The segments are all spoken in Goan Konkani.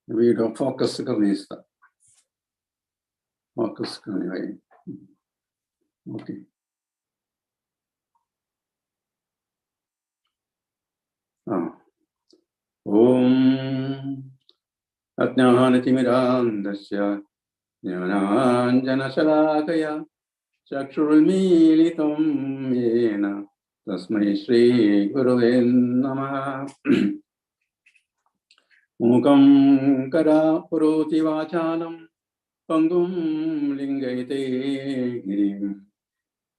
विडियो फोकस कर दिसता, फोकस कर. ओके, ओम अज्ञानतिमिरान्धस्य ज्ञानाञ्जनशलाकया चक्षुरुन्मीलितं येन तस्मै श्रीगुरवे नमः. मूकं करोति वाचालं पङ्गुं लिङ्गयते गिरिं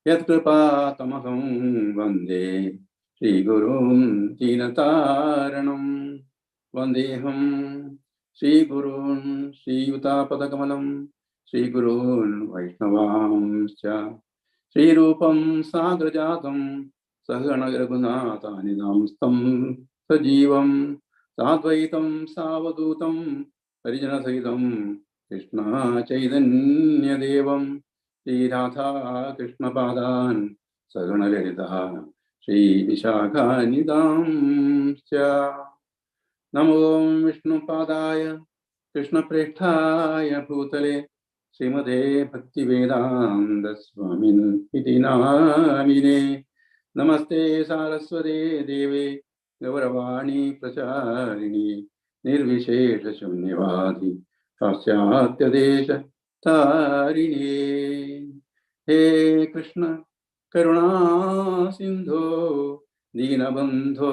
यत्कृपातमहं वन्दे श्रीगुरुं दीनतारणं. वन्देऽहं श्रीगुरून् श्रीयुतापदकमलं श्रीगुरून् वैष्णवांश्च. श्रीरूपं साग्रजातं सहगणरघुनाथानिधांस्तं सजीवं साद्वैतं सावधूतं परिजनसहितं कृष्ण चैतन्यदेवं. श्रीराधा कृष्णपादान् सगुणललितः श्रीविशाखानिधांश्च. नमो विष्णुपादाय कृष्णप्रेष्ठाय भूतले श्रीमते भक्तिवेदान्त स्वामिन् इति नामिने. नमस्ते सारस्वते देवे गौरवाणी प्रचारिणी निर्विशेष शून्यवादी पाश्चात्यदेश तारिणे. हे कृष्ण करुणा सिंधो दीनबंधो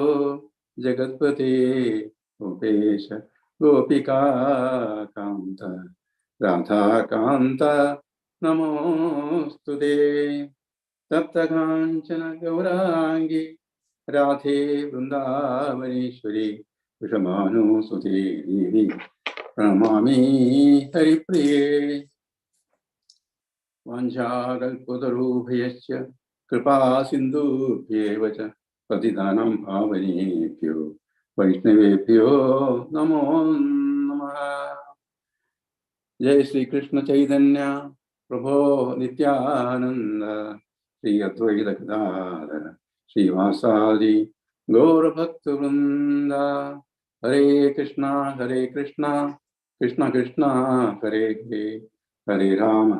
जगत्पते गोपेश गोपिका कांत राधाकांत नमोस्तुते. तप्त कांचन गौरांगी राधे वृंदावनेश्वरी वृषभानुसुते देवी प्रणमामि हरिप्रिये. वाञ्छाकल्पतरुभ्यश्च कृपा सिन्धुभ्येव च पतितानां पावनेभ्यो वैष्णवेभ्यो नमो नमः. जय श्री कृष्ण चैतन्य प्रभो नित्यानंद श्री अद्वैत गदाधर श्रीवासादि गौरभक्तवृंद. हरे कृष्णा कृष्णा कृष्णा हरे हरे, हरे राम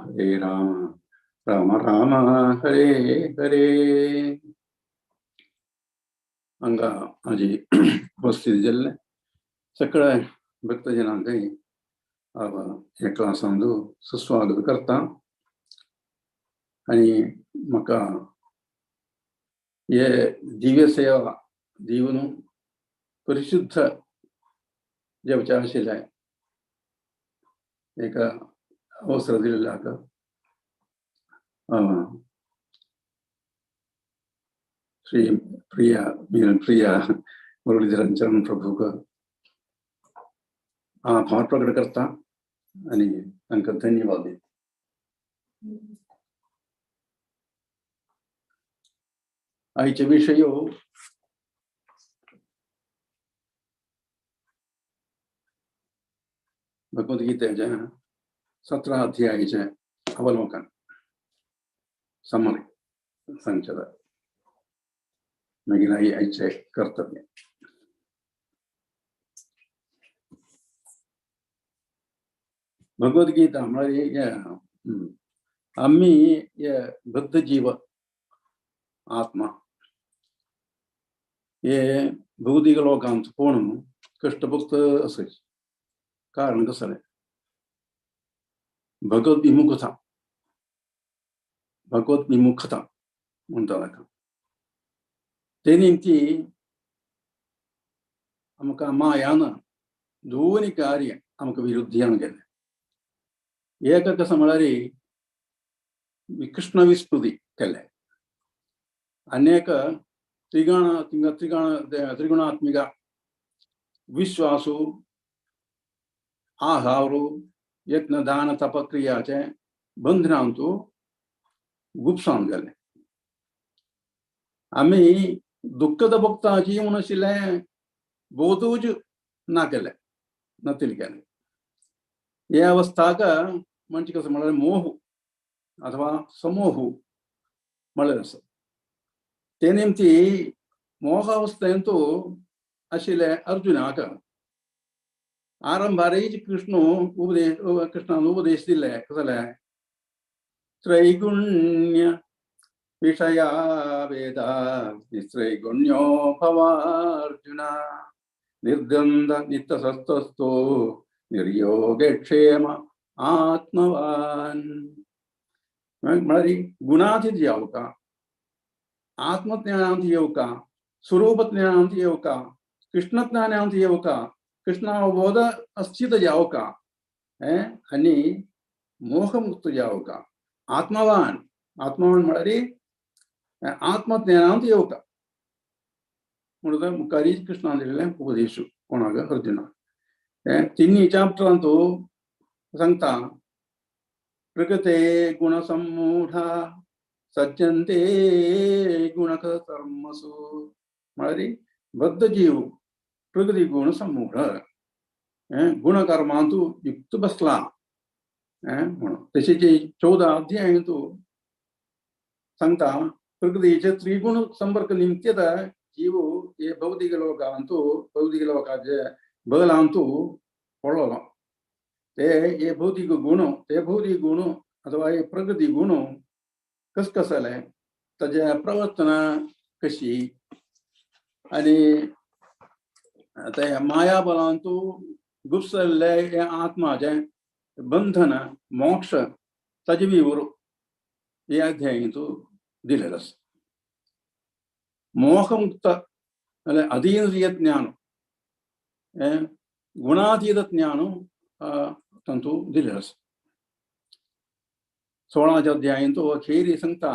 राम राम हरे हरे. हांगा आजी उपस्थित जाल्ले सगळे भक्तजनांकय ह्या क्लासांत सुस्वागत करता. आनी म्हाका हे दिव्य सेवा दिवन परिशुद्ध जेवचें आशिल्लें एक अवसर दिल्ल्याक श्री प्रिया प्रिया मुरलीधरन चरण प्रभूक आभार प्रकट करता आनी तांकां धन्यवाद दिता. आयचे विशय भगवद्गीतेच्या 17 अध्यायाचें अवलोकन समरी सांगचें मागीर आयचें कर्तव्य. भगवद्गीता म्हळ्यार आमी हे बद्ध जीव आत्मा हे भौतिक लोकांत कोण कश्ट फक्त असायचे. कारण कसलें? भगवत विमुखता, भगवत विमुखता म्हणटा ताका. ते निमती आमकां मायान दोन कार्य आमकां विरुद्ध्यान केलें. एक कसं म्हळ्यार कृष्ण विस्मृती केलें, अनेक त्रिगुणात्मिका विश्वासु आहारू यत्न दान तपक्रियाचे बंधनांतु गुपसावन गेले. आमी दुःखद भोगताची म्हूण आशिल्लें बोधूच ना केलें, नातिल्लें केलें. हे अवस्थाक म्हणजे कसं म्हळ्यार मोह अथवा समोह म्हळ्यार आसा. ते निमती मोह अवस्थेंतु आशिल्ले अर्जुनाक आरंभारच कृष्ण उपदेश कृष्णान उपदेश दिले कसले त्रैगुण्य विषया वेदा निस्त्रैगुण्यो भवार्जुन निर्द्वंद नित्यसस्तस्तो निर्योगक्षेम आत्मवान. म्हळ्यार गुणातीत जावका, आत्मज्ञानांत येवका, स्वरूप ज्ञानांत येवका, कृष्ण ज्ञानांत येवका, कृष्णावबोध अस्थित जावका आनी मोहमुक्त जावका. आत्मवान, आत्मवान म्हळ्यार आत्मज्ञानांत येवका म्हणून मुखारी कृष्णान दिल्लें उपदेश कोणाक अर्जुनाक. तिन्ही चॅप्टरांत सांगता प्रकृते गुणसम्मूढा सज्जन्ते गुणकर्मसु. म्हळ्यार बद्ध जीव प्रकृती गुण सम्मूढ गुणकर्मांतु युक्त बसला म्हणून. तशेंच 14 अध्यायांतु सांगता प्रकृतीचे त्रिगुण संपर्क निमित्त जीव हे भौतिक लोकांतु भौतिक लोकाचे बदलांतु पडलो. ते हे भौतिक गुण ते भौतिक गुण अथवा हे प्रकृती गुण कस कसले ताजे प्रवर्तन कशी आनी ते माया बलांतु गुप्सल्ले हे आत्माचे बंधन मोक्ष ताजे विवर हे अध्यायंतु दिलेलो आसा. मोहमुक्त अधीन्द्रिय ज्ञान गुणातीत ज्ञान तांतू दिलेलो आसा. 16 अध्यायंतु अखेरी सांगता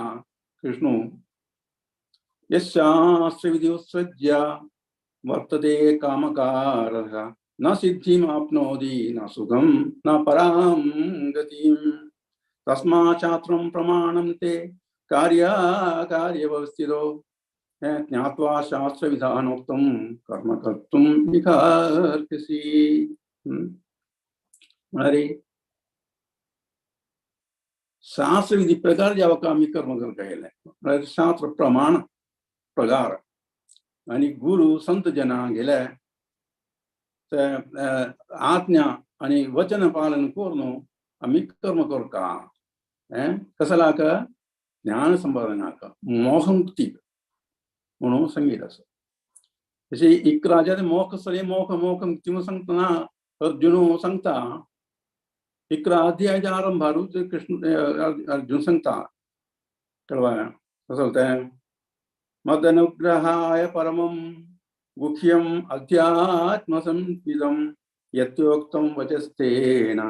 कृष्णु यशास्त्रविधि उत्सृज्य वर्तते कामकारः न सिद्धिम् आप्नोति न सुखं न परां गतिं तस्मात् शास्त्रं प्रमाणं ते कार्याकार्यवस्थितो ज्ञात्वा शास्त्रविधानोक्तं कर्म कर्तुं इहार्हसि. म्हळ्यार शास्त्रविधी प्रकार जावका आमी कर्म करता येयलें म्हळ्यार शास्त्र प्रमाण प्रकार आनी गुरु संत जनां गेले ते आज्ञा आनी वचन पालन करून आमी कर्म करता. कसलाक ज्ञान संपादनाक मोहमुक्ती म्हणून संगीत आसा. तशें 11 मोख सगळें मोख मोख मुक्ती म्हणून सांगतना अर्जुन सांगता 11 अध्यायाच्या आरंभारूच कृष्ण अर्जुन सांगता कळवा कसं तें मदनुग्रहाय परमं गुह्यम् अध्यात्मसंविदं यत्योक्तं वचस्तेन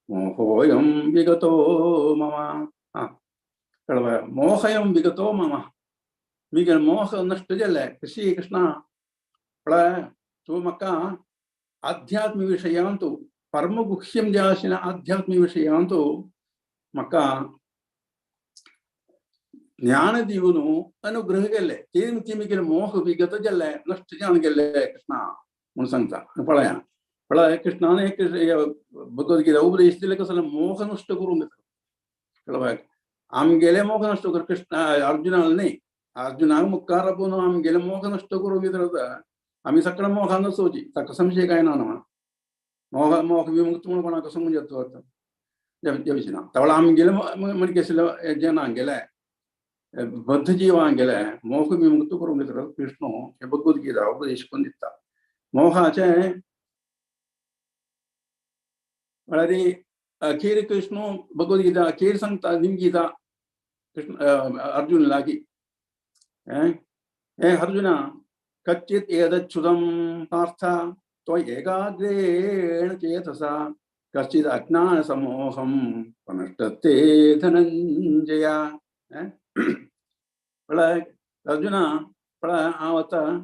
मोहोऽयं विगतो मम. कळवा मोहयं विगतो मम मिगे मोह नश्ट जाले. कशी कृष्णा पळय तूं म्हाका आध्यात्म विशयांतु परमगुह्यं जें आशिल्लें आध्यात्म विशयांतु म्हाका ज्ञान दिवन अनुग्रह केले ते मिगेले मोह विगत जाले नश्ट जावन गेले कृष्णा म्हणून सांगता. पळया पळय कृष्णान एक भगवद्गीता उपदेश दिले कसले मोह नश्ट करूंक कळवा आमगेले मोह नश्ट कर कृष्ण अर्जुनाक न्ही अर्जुनाक मुखार आपोवन आमगेले मोह नश्ट करूंक दिता. आमी सगळ्या मोहान नसोवची ताका संशय काय ना न्हू मोह मोह विमुक्त म्हणून कोणाक सांगून येता ना तवळ आमगेले मणकेसले जनां गेले बद्ध जीवां गेले मोह विमुक्त करूंक दिता कृष्ण हे भगवद्गीता उपदेश करून दिता. मोहाचें म्हळ्यार अखेर कृष्ण भगवद्गीता अखेर सांगता निमगीता कृष्ण अर्जुन लागीं हे अर्जुना कच्चित् एतच्छ्रुतं पार्थ त्वयि एकाग्रेण चेतसा कश्चित् अज्ञानसमोहं प्रणष्टते धनञ्जय. पळय अर्जुना पळय हांव आतां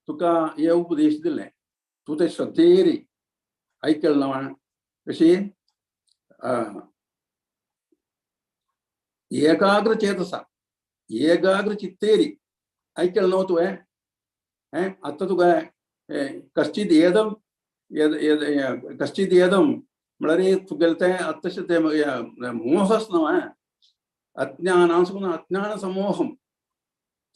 तुका हे उपदेश दिले तूं ते श्रद्धेरी आयकल ना कशी एकाग्र चेतसा एकाग्र चित्तेरी आयकल न्हू तुवें आतां तुका कश्चित् एदम कश्चित् एदम म्हळ्यार तुगेलें तें आत्तशें तें मोहस न्हू अज्ञानांसून अज्ञान समोहम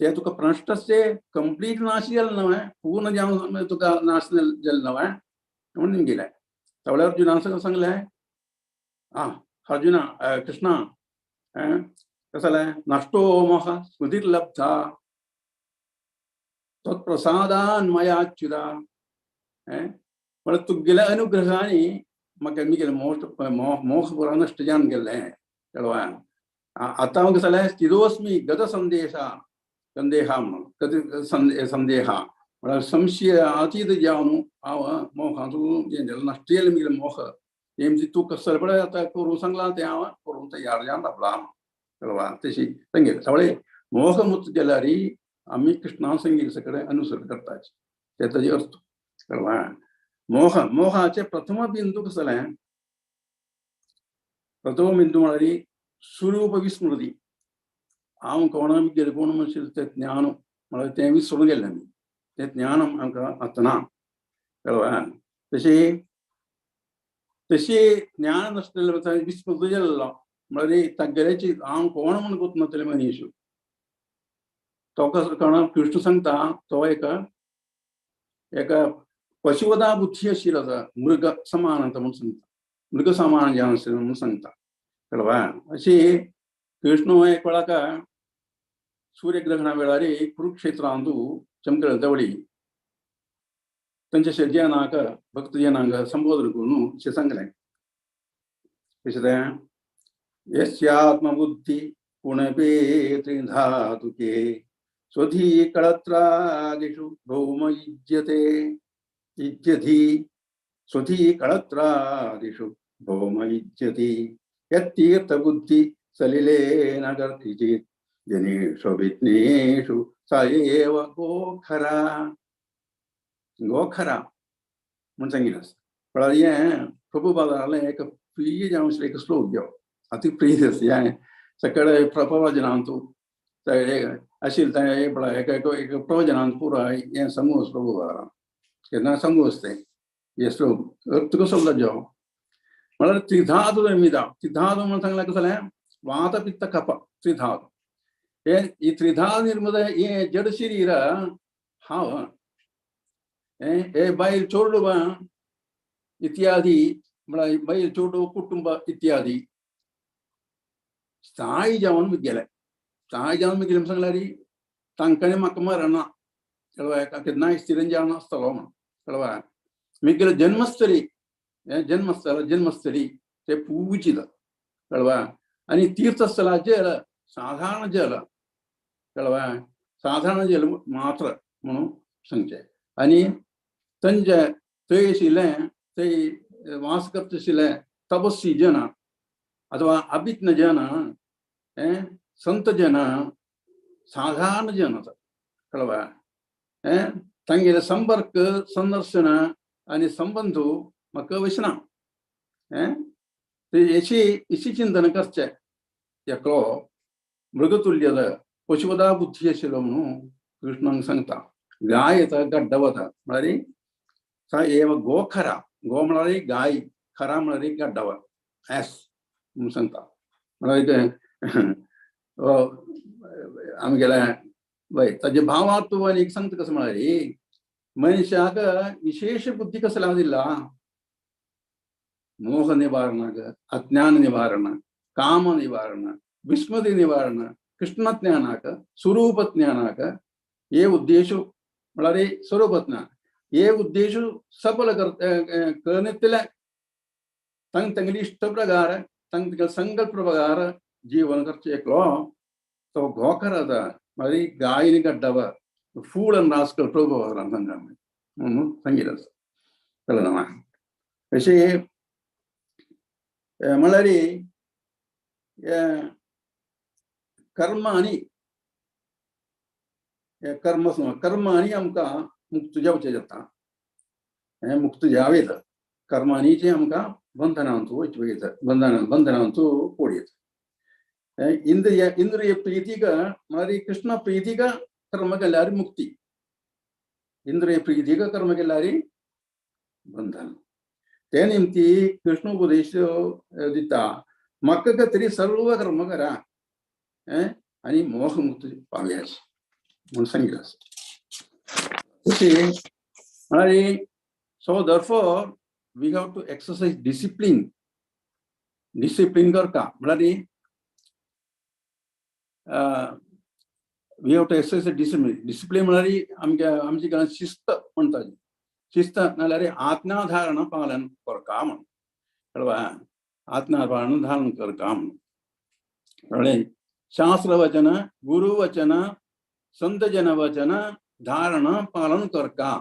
ते तुका प्रणष्टस्य कंप्लीट नाश जालें न्हू पूर्ण जावन तुका नाश जालें न्हू म्हणून निमगिलें. त्यावेळेला अर्जुनान सांगलें आं अर्जुना कृष्णा कसं जालें नश्टो मोह स्मृतिर्लब्धा त्वत्प्रसादान मयाच्युता म्हळ्यार तुगेल्या अनुग्रहांनी म्हाका मिगेले मोह मोह पुरा नश्ट जावन गेल्लें कळवा. आतां हांव कशें जालें स्थिरोस्मी गत संदेशा संदेहा म्हणून गत संदेहा म्हळ्यार संशय अतीत जावन हांव मोहांतू हें जालें नश्ट जालें मिगेलें मोह नेमकी तूं कसं पळय आतां करूं सांगलां तें हांव करूंक तयार जावन रावलां कळवा. तशी सांगें सगळें मोहमुक्त जाल्यार आमी कृष्णा संगीत सगळे अनुसरण करताचे ते ताजे अर्थ कळवा. मोह मोहाचे प्रथम बिंदू कसं जालें प्रथम बिंदू म्हळ्यार स्वरूप विस्मृती. हांव कोण गेले कोण म्हणशील तें ज्ञान म्हळ्यार तें विसरून गेल्लें आमी तें ज्ञान आमकां आतां ना कळवा. तशी तशी ज्ञान नासलें विस्मृत जाल्लो म्हळ्यार तागेल्याची हांव कोण म्हूण गोत मनीस तो कसो कोण कृष्ण सांगता तो एका एका पशुवदा बुद्धी आशिल्लो आसा मृग समान आसा म्हूण सांगता मृग समान जावन आशिल्लो म्हणून सांगता कळवा. अशी कृष्ण एक वेळाक सूर्यग्रहणा वेळार कुरुक्षेत्रांतू चमकळ जवळी तांच्या जनाक भक्त जनांक संबोधन करून अशें सांगलें कशें तें यस्यात्मबुद्धी कुणपे त्रिधातुके स्वधी कळत्रादिषु भौम युज्यते युज्यधि स्वधी कळत्रादिषु भौम युज्यति यत्तीर्थबुद्धि सलिलेन गर्थिचित् जनेषु विघ्नेषु स एव गोखरा गोखरा म्हूण सांगिल्लें आसा. म्हळ्यार हें प्रभुपादालें एक प्रिय जावन आशिल्लें एक श्लोक घेवप अति प्रिय आसा हें सगळे प्रवचनांतू आशिल्लें तें म्हळ्यार एक प्रवचनांत पुराय हें सांगू प्रभुपादान केन्ना सांगू आसता हें श्लोक अर्थ कसो जावं म्हळ्यार त्रिधातू निर्मिता त्रिधातू म्हणून सांगलें कसलें वात पित्त कफ त्रिधातू हे ही त्रिधातू निर्मित हें जड शरीर हांव हे बायल चोडवा इत्यादी म्हळ्यार बायल चोडू कुटुंब इत्यादी स्थायी जावन गेले स्थायी जावन गेले सांगल्यार तांकां म्हाका मरणा कळवा केन्नाय स्थिर जावन आसतलो म्हण कळवा. मिगेले जन्मस्थली जन्मस्थल जन्मस्थली ते पूजित कळवा. आनी तीर्थस्थला जल साधारण जल कळवा साधारण जल मात्र म्हणून सांगचें. आनी तांचे थंय आशिल्लें थंय वास करता आशिल्लें तपस्वी जन अथवा अभिज्ञ जन संत जन साधारण जन कळवा तांगेले संपर्क संदर्शन आनी संबंध म्हाका वचना हेची हेची चिंतन करचें एकलो मृगतुल्य पशुपदा बुद्धी आशिल्लो म्हणून कृष्णाक सांगता. गाय येता गड्डा वता म्हळ्यार स एव गोखरा गो म्हळ्यार गाय खरा म्हळ्यार गड्डावा एस म्हणून सांगता. म्हळ्यार आमगेले वय ताजे भावार्थ आनी एक सांगता कसं म्हळ्यार मनशाक विशेष बुद्धी कसं दिला मोह निवारणाक अज्ञान निवारण काम निवारण विस्मृती निवारण कृष्ण ज्ञानाक स्वरूप ज्ञानाक हे उद्देश म्हळ्यार स्वरूप ज्ञान हे उद्देश सफल करण्यातल्या तांगेली इश्ट प्रकार तांगेले संकल्प प्रकार जीवन करचे एकलो तो गोखर आसा म्हळ्यार गायनी गड्डावा फूल आनी रास्कल प्रभु सांगा म्हणून सांगिल्लें आसा कळ्ळें ना. अशें म्हळ्यार कर्मांनी कर्म कर्मांनी आमकां मुक्त जावचें जाता हें मुक्त जावं येता कर्मांनीचें आमकां बंधनांत वयचें वयता बंधना बंधनांत कोड येता. इंद्रिय इंद्रिय प्रीतिक म्हळ्यार कृष्ण प्रीतिक कर्म केल्यार मुक्ती इंद्रिय प्रीतिक कर्म केल्यार बंधन. ते निमती कृष्ण उपदेश दिता म्हाका तरी सर्व कर्म करा आनी मोहमुक्त पावयाची म्हणून सांगिल्लें आसा. तशी म्हळ्यार so दरफोर We have to exercise discipline. Discipline करता म्हळ्यार we have to exercise discipline. Discipline म्हळ्यार आमच्या आमची घरांत शिस्त म्हणटा, शिस्त नाल्यार आत्माधारण पालन करता म्हण, कळ्ळें? आत्माधारण धारण करता म्हण, कळ्ळें? शास्त्रवचन, गुरुवचन, संतजन वचन धारण पालन करता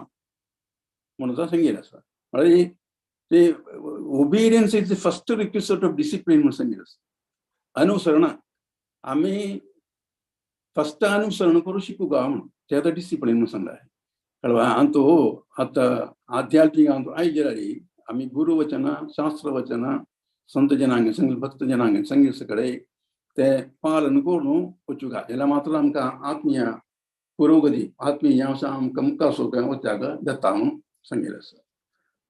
म्हणून तो सांगितलं आसा. म्हळ्यार ते obedience is the first requisite of discipline म्हणून सांगितलं आसा. अनुसरण आमी फस्ट अनुसरण करूं शिकू गा म्हणून ते आतां डिसिप्लीन म्हणून सांगला, कळ्ळें? आनी तो आतां आध्यात्मीक आमचो आयज जाल्यार आमी गुरुवचन, शास्त्रवचन, संत जनांग, संगीत भक्त जनांग, संगीत सगळे ते पालन करून वचूंक जाल्यार मात्र आमकां आत्मीय पुरोगती, आत्मीय अंश आमकां मुखार सगळें वचपाक जाता म्हणून सांगिल्लें आसा.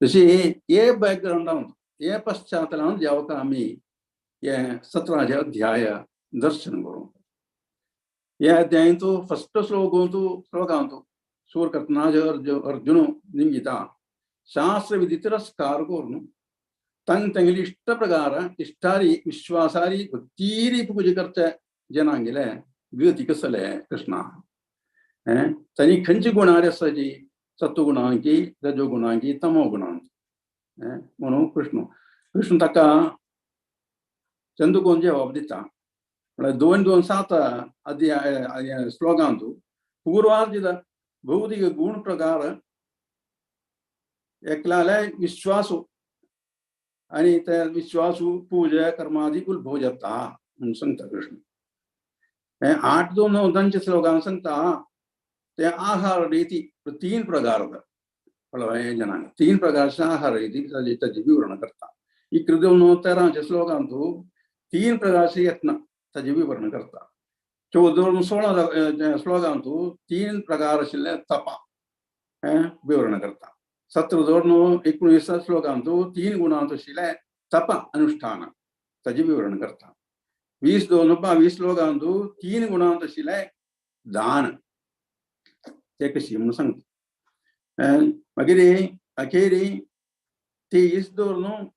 तशी हे बॅकग्रावंडान, हे पश्चातलान जेवका आमी हे 17 अध्याय दर्शन करूं. हे अध्यायांतु फस्ट श्लोकांतु श्लोकांतु सूर करतना अर्जुन निंगिता शास्त्र विधि तिरस्कार करून तंग तंगली इष्ट प्रकार इष्टारी विश्वासारी भक्तीरी पूजा करचे जनांगिले गती कसले कृष्णा तनी खंयचे गुणारी आसा जी सत्वगुणांकी रजोगुणांकी तमोगुणांकी म्हणून कृष्ण कृष्ण ताका चंदुकोन जवाब दिता. म्हळ्यार 2 2 7 अध्याय श्लोकांतु पूर्वार्जित भौतिक गुण प्रकार एकलाले विश्वासु आणि त्या विश्वासु पूजा कर्मादी उद्भव जाता म्हणून सांगता कृष्ण. हे 8 2 9 तांच्या श्लोकान सांगता ते आहार रीती 3 प्रकार हे जनांग 3 प्रकारचे आहार रीती ताचे विवरण करता. 11 2 9 13 श्लोकांतु 3 प्रकारचे यत्न ताचे विवरण करता. 14 2 16 श्लोकांतु 3 प्रकार आशिल्ले तपा हे विवरण करता. 17 2 9 19 श्लोकांतु 3 गुणांत आशिल्ले तप अनुष्ठान ताचे विवरण करता. 20 2 22 श्लोकांतु 3 गुणांत आशिल्ले दान ते कशी म्हणून सांगता. मागीर अखेरी 23 2 9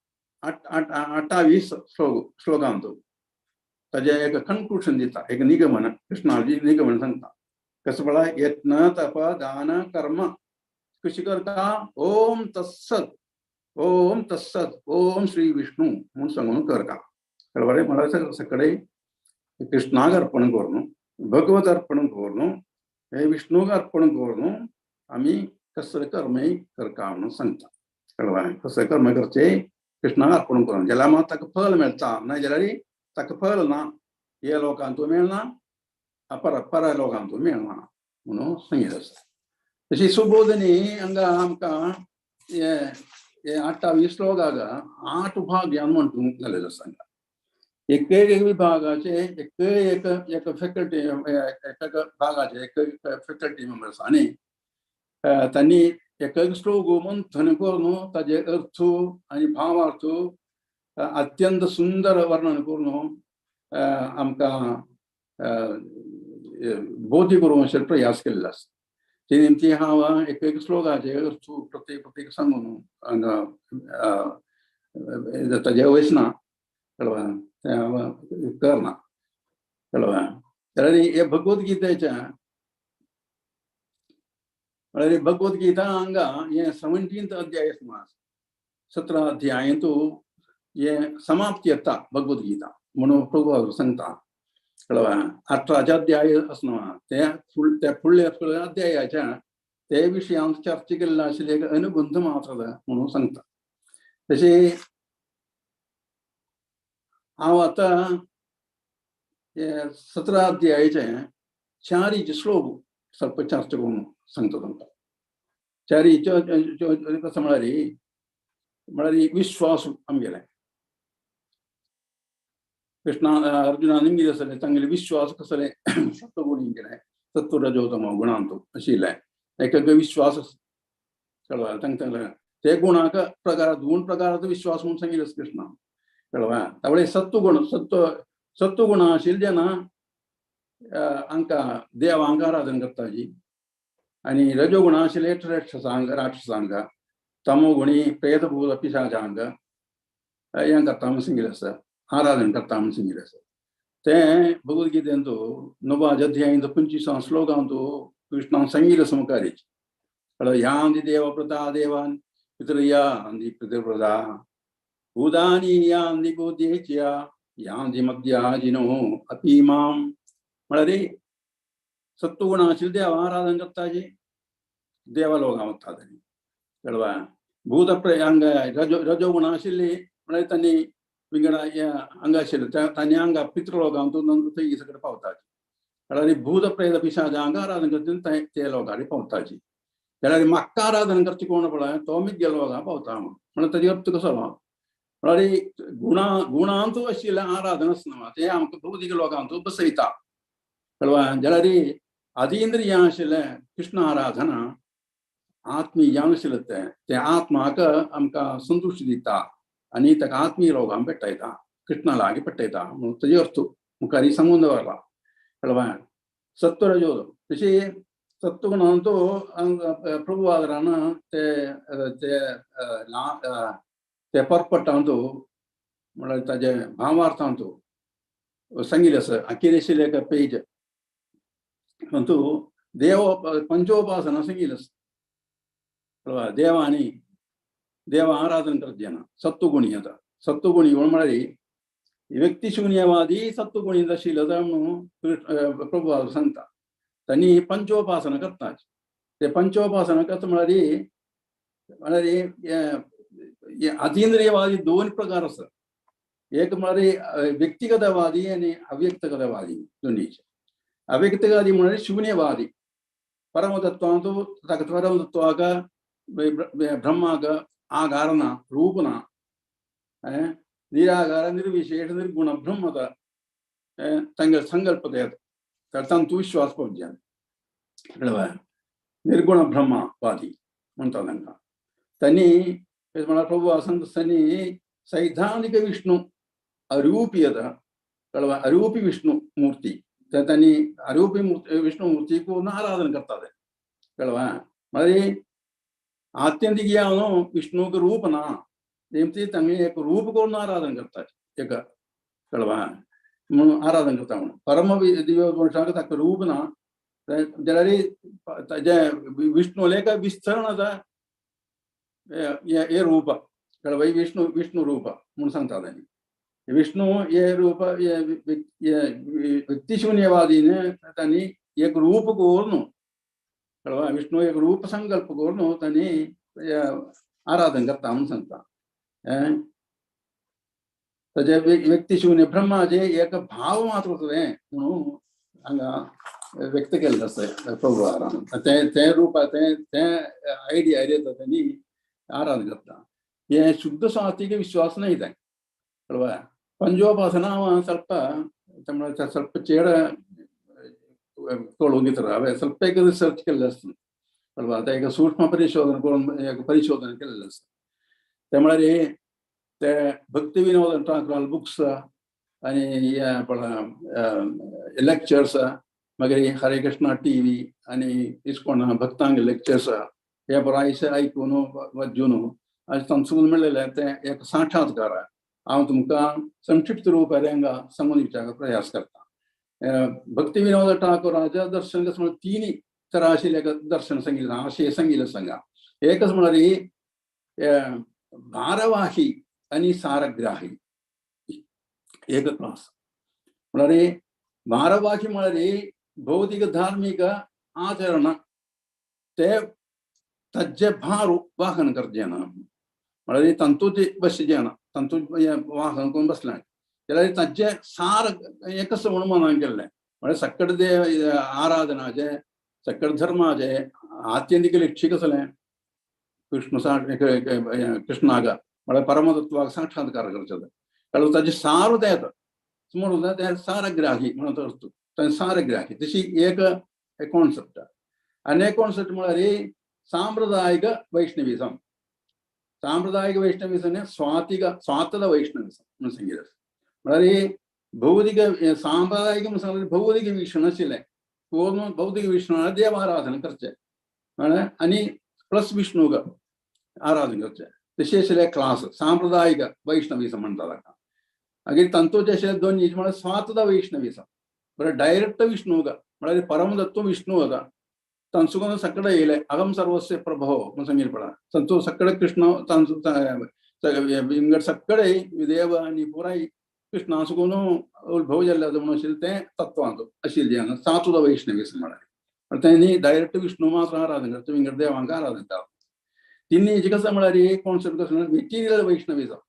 28 श्लोकांतु ताजे एक कन्क्लूशन दिता, एक निगमन कृष्णाजी निगमन सांगता. कसं पळय यत्न तप दान कर्म कशी करता ओम तत्सत ओम तत्सत ओम श्री विष्णू म्हणून सांगून करता. बरें म्हळ्यार सगळे कृष्णाक अर्पण करून भगवत अर्पण करून हे विष्णूक अर्पण करून आमी कसले कर्मय करता म्हणून सांगता. कळ्ळें? कसले कर्म करचे कृष्णाक अर्पण करून जाल्यार मात ताका फल मेळटा, ना जाल्यार ताका फल ना, हे लोकांतू मेळना अपर पर लोकांतू मेळना म्हणून सांगितलें आसा. तशी सुबोधनी हांगा आमकां हे 28 श्लोकाक 8 भाग म्हणून जाल्लेलो आसा. हांगा एक एक विभागाचे एक एक एक फॅकल्टी एक भागाचे एक फॅकल्टी मेंबर्स आनी तांणी एक एक श्लोक मंथन करून ताजे अर्थ आनी भावार्थ अत्यंत सुंदर वर्णन करून आमकां बोधी करूंक अशें प्रयास केल्लो आसा. ते नेमकी हांव एक एक श्लोकाचे अर्थ प्रत्येक प्रत्येक सांगून हांगा ताजे वचना, कळ्ळें? तें हांव करना, कळ्ळें? जाल्यार हे भगवद्गीतेच्या म्हळ्यार भगवद्गीता हांगा हे 17 अध्याय आसा. 17 अध्यायंतु हे समाप्ती येता भगवद्गीता म्हणून प्रभु सांगता, कळ्ळें? 18 अध्याय आसना ते त्या फुडल्या फुडल्या अध्यायाच्या ते विशयांत चर्चा केल्लो आशिल्ले एक अनुबंध मात्र म्हणून सांगता. तशें हांव आतां 17 अध्यायाचे 4 श्लोक ಸ್ವಲ್ಪ चर्चा करून सांगता तुमकां. 4 कसं म्हळ्यार म्हळ्यार विश्वास आमगेले कृष्णा अर्जुना निमगीत आसले तांगेले विश्वास कसले सत्वगुण गेले सत्वरजोतम गुणांतु आशिल्ले एक विश्वास कळ्ळें? तांकां ते गुणाक प्रकार गुण प्रकाराचो विश्वास म्हणून सांगिल्लो कृष्णा, कळ्ळें? त्यावेळे सत्वगुण सत्वगुण आशिल्ले जेन्ना हांकां देवांक आराधन करता जी आनी रजोगुण आशिल्ले राक्षसांक राक्षसांक तमोगुणी प्रेतभूत पिशाचांक हें करता म्हूण सांगिल्लें आसा, आराधन करता म्हूण सांगिल्लें आसा. तें भगवद्गीतेंतु नवाज अध्यायंत 25 श्लोकांतु कृष्णान सांगिल्लें आसा मुखारीच. यांति देव प्रदा देवान पितृयांति पितृप्रदा भूतानि यांति भूतेच्या यांति मद्याजिनो अपि मां. म्हळ्यार सत्वगुण आशिल्ले देव आराधन करताची देवलोकां वता तांणी कळवा. भूत हांगा रजोगुण आशिल्ली म्हळ्यार तांणी विंगड हांगा आशिल्ले तांणी हांगा पितृलोकांत थंय सगळे पावताची. म्हळ्यार भूत प्रेत पिशाचां हांगा आराधन करता ते लोकांनी पावताची. जाल्यार म्हाका आराधन करची कोण पळय तो मिग्गे लोकां पावता म्हूण. म्हणल्यार ताजी अर्थ कसो म्हळ्यार गुणांतू आशिल्लें आराधन आसना तें आमकां भौतीक लोकांतू बसयता कळवा. जाल्यार अतींद्रियां आशिल्लें कृष्ण आराधना आत्मीय आशिल्लें तें तें आत्माक आमकां संतुश्ट दिता आनी ताका आत्मीय लोकांक पेटयता, कृष्णा लागीं पेटयता म्हणून ताजी अर्थ मुखारी सांगून दवरला कळवा. सत्वरजो तशी सत्वगुणांतू प्रभुवादरान ते ते ते परपटांतू म्हळ्यार ताजे भावार्थांतू सांगिल्लें आसा. अखेर एक पेज अंतू देव पंचोपासना सांगिल्लें आसा कळवा. देवांनी देव आराधन करचें ना सत्वगुणी. आतां सत्वगुणी कोण म्हळ्यार व्यक्तिशून्यवादी सत्वगुणी आशिल्लो म्हणून प्रभुवाद सांगता. तांणी पंचोपासना करता. ते पंचोपासना करता म्हळ्यार म्हळ्यार अतींद्रियवादी दोन प्रकार आसा. एक म्हळ्यार व्यक्तिगतवादी आनी अव्यक्तगतवादी दोनीचे. अव्यक्तवादी म्हळ्यार शून्यवादी परमतत्वांतू ताका परमतत्वाक ब्रह्माक आकार ना, रूप ना, निराकार निर्विशेष निर्गुण ब्रह्मता तांगे संकल्प येता तांतू विश्वास पावच्यान निर्गुण ब्रह्मवादी म्हणटा तांकां. तांणी म्हळ्यार प्रभु आसन तांणी सैद्धांतिक विष्णू अरूपी येता कळवा. अरूपी विष्णू मूर्ती तांणी अरूपी मूर्ती विष्णू मूर्ती करून आराधन करतात कळवा. म्हळ्यार आत्यंतिक यानो विष्णूक रूप ना, नेमती तांणी एक रूप करून आराधन करतात एक कळवा म्हणून आराधन करता म्हणून. परम दिव्य मनशाक ताका रूप ना जाल्यार ताजें विष्णुलें एक विस्तरण आसा हे रूप कळवा. विष्णु विष्णु रूप म्हणून सांगता तांणी. विष्णु हे रूप व्यक्तिशून्यवादीन तांणी एक रूप करून कळवा विष्णु एक रूप संकल्प करून तांणी आराधन करता म्हणून सांगता. ताजे व्यक्तिशून्य ब्रह्माचे एक भाव मात्र तें म्हणून हांगा व्यक्त केल्लें आसा प्रभुवारान. तें तें रूप तें तें आयडिया येता तांणी आराधन करता. हें शुद्ध सात्विक विश्वास न्हय तें कळवा. पंचोपासना ಸ್ವಲ್ಪ ಸ್ವಲ್ಪ चेड कळून घेतला हांवें ಸ್ವಲ್ಪ एक रिसर्च केल्लें आसता कळवा. आतां एक सूक्ष्म परिशोधन करून एक परिशोधन केल्लें आसा. ते म्हळ्यार ते भक्ती विनोद ठाकुराल बुक्स आनी हे पळय लेक्चर्स, मागीर हरे कृष्णा टीव्ही आनी इस्कॉन भक्तांक लेक्चर्स हे बरो आयकून वाचून आनी तांचून मेळ्ळेलें तें एक साक्षात्कार. हांव तुमकां संक्षिप्त रूपार हांगा सांगून दिवपाचो प्रयास करता. भक्ती विनोद ठाकुराच्या दर्शन कसं म्हळ्यार तीन तरा आशिल्लें दर्शन सांगिल्लें आशय सांगिल्लें सांगा. एकच म्हळ्यार भारवाही आनी सारग्राही एक क्लास. म्हळ्यार भारवाही म्हळ्यार भौतिक धार्मिक आचरण ते ताजे भार वाहन करचें ना म्हळ्यार तांतूत बसचें ना, तांतूत वाहन करून बसलें जाल्यार ताजें सार एकच म्हणून मनान केल्लें. म्हळ्यार सकट देव आराधनाचें सकट धर्माचें आत्यंतिक लक्ष्य कसलें कृष्ण कृष्णाक म्हळ्यार परमतत्वाक साक्षात्कार करचें. कारण ताजें सार तें येता म्हणून तें सारग्राही म्हणून अर्थ तें सारग्राही तशी एक कॉन्सेप्ट. आनी एक कॉन्सेप्ट म्हळ्यार सांप्रदायिक वैष्णविजम. सांप्रदायिक वैष्णविजम स्वातिक स्वातದ वैष्णविजम म्हणून सांगिल्लें. म्हळ्यार भौतिक सांप्रदायिक म्हणून भौतिक वीक्षण आशिल्लें पूर्ण भौतिक वीक्षण देवाराधन करचें म्हळ्यार आनी प्लस विष्णूक आराधन करचें. तशें आशिल्ले क्लास सांप्रदायिक वैष्णविसम म्हणटा ताका. मागीर तांतूत आशिल्ले दोन म्हळ्यार स्वातदा वैष्णविसम, बरें डायरेक्ट विष्णू का म्हळ्यार परमदत्व विष्णू आसा तांचो सगळे येयले अहम सर्वस्य प्रभव म्हणून सांगितलें पळय, तांचो सगळे कृष्ण तांचो विंगड सगळे देव आनी पुराय कृष्णा सुकून उद्भव जाल्ले आसा म्हणून आशिल्लें तें तत्वांचो आशिल्लें हांगा सातुदा वैष्णविसम म्हळ्यार तेणी डायरेक्ट विष्णू मात्र आराधन करता, विंगड देवांक आराधन करता. तिन्ही जी कसं म्हळ्यार कॉन्सेप्ट कसं मेटिरियल वैष्णविसम,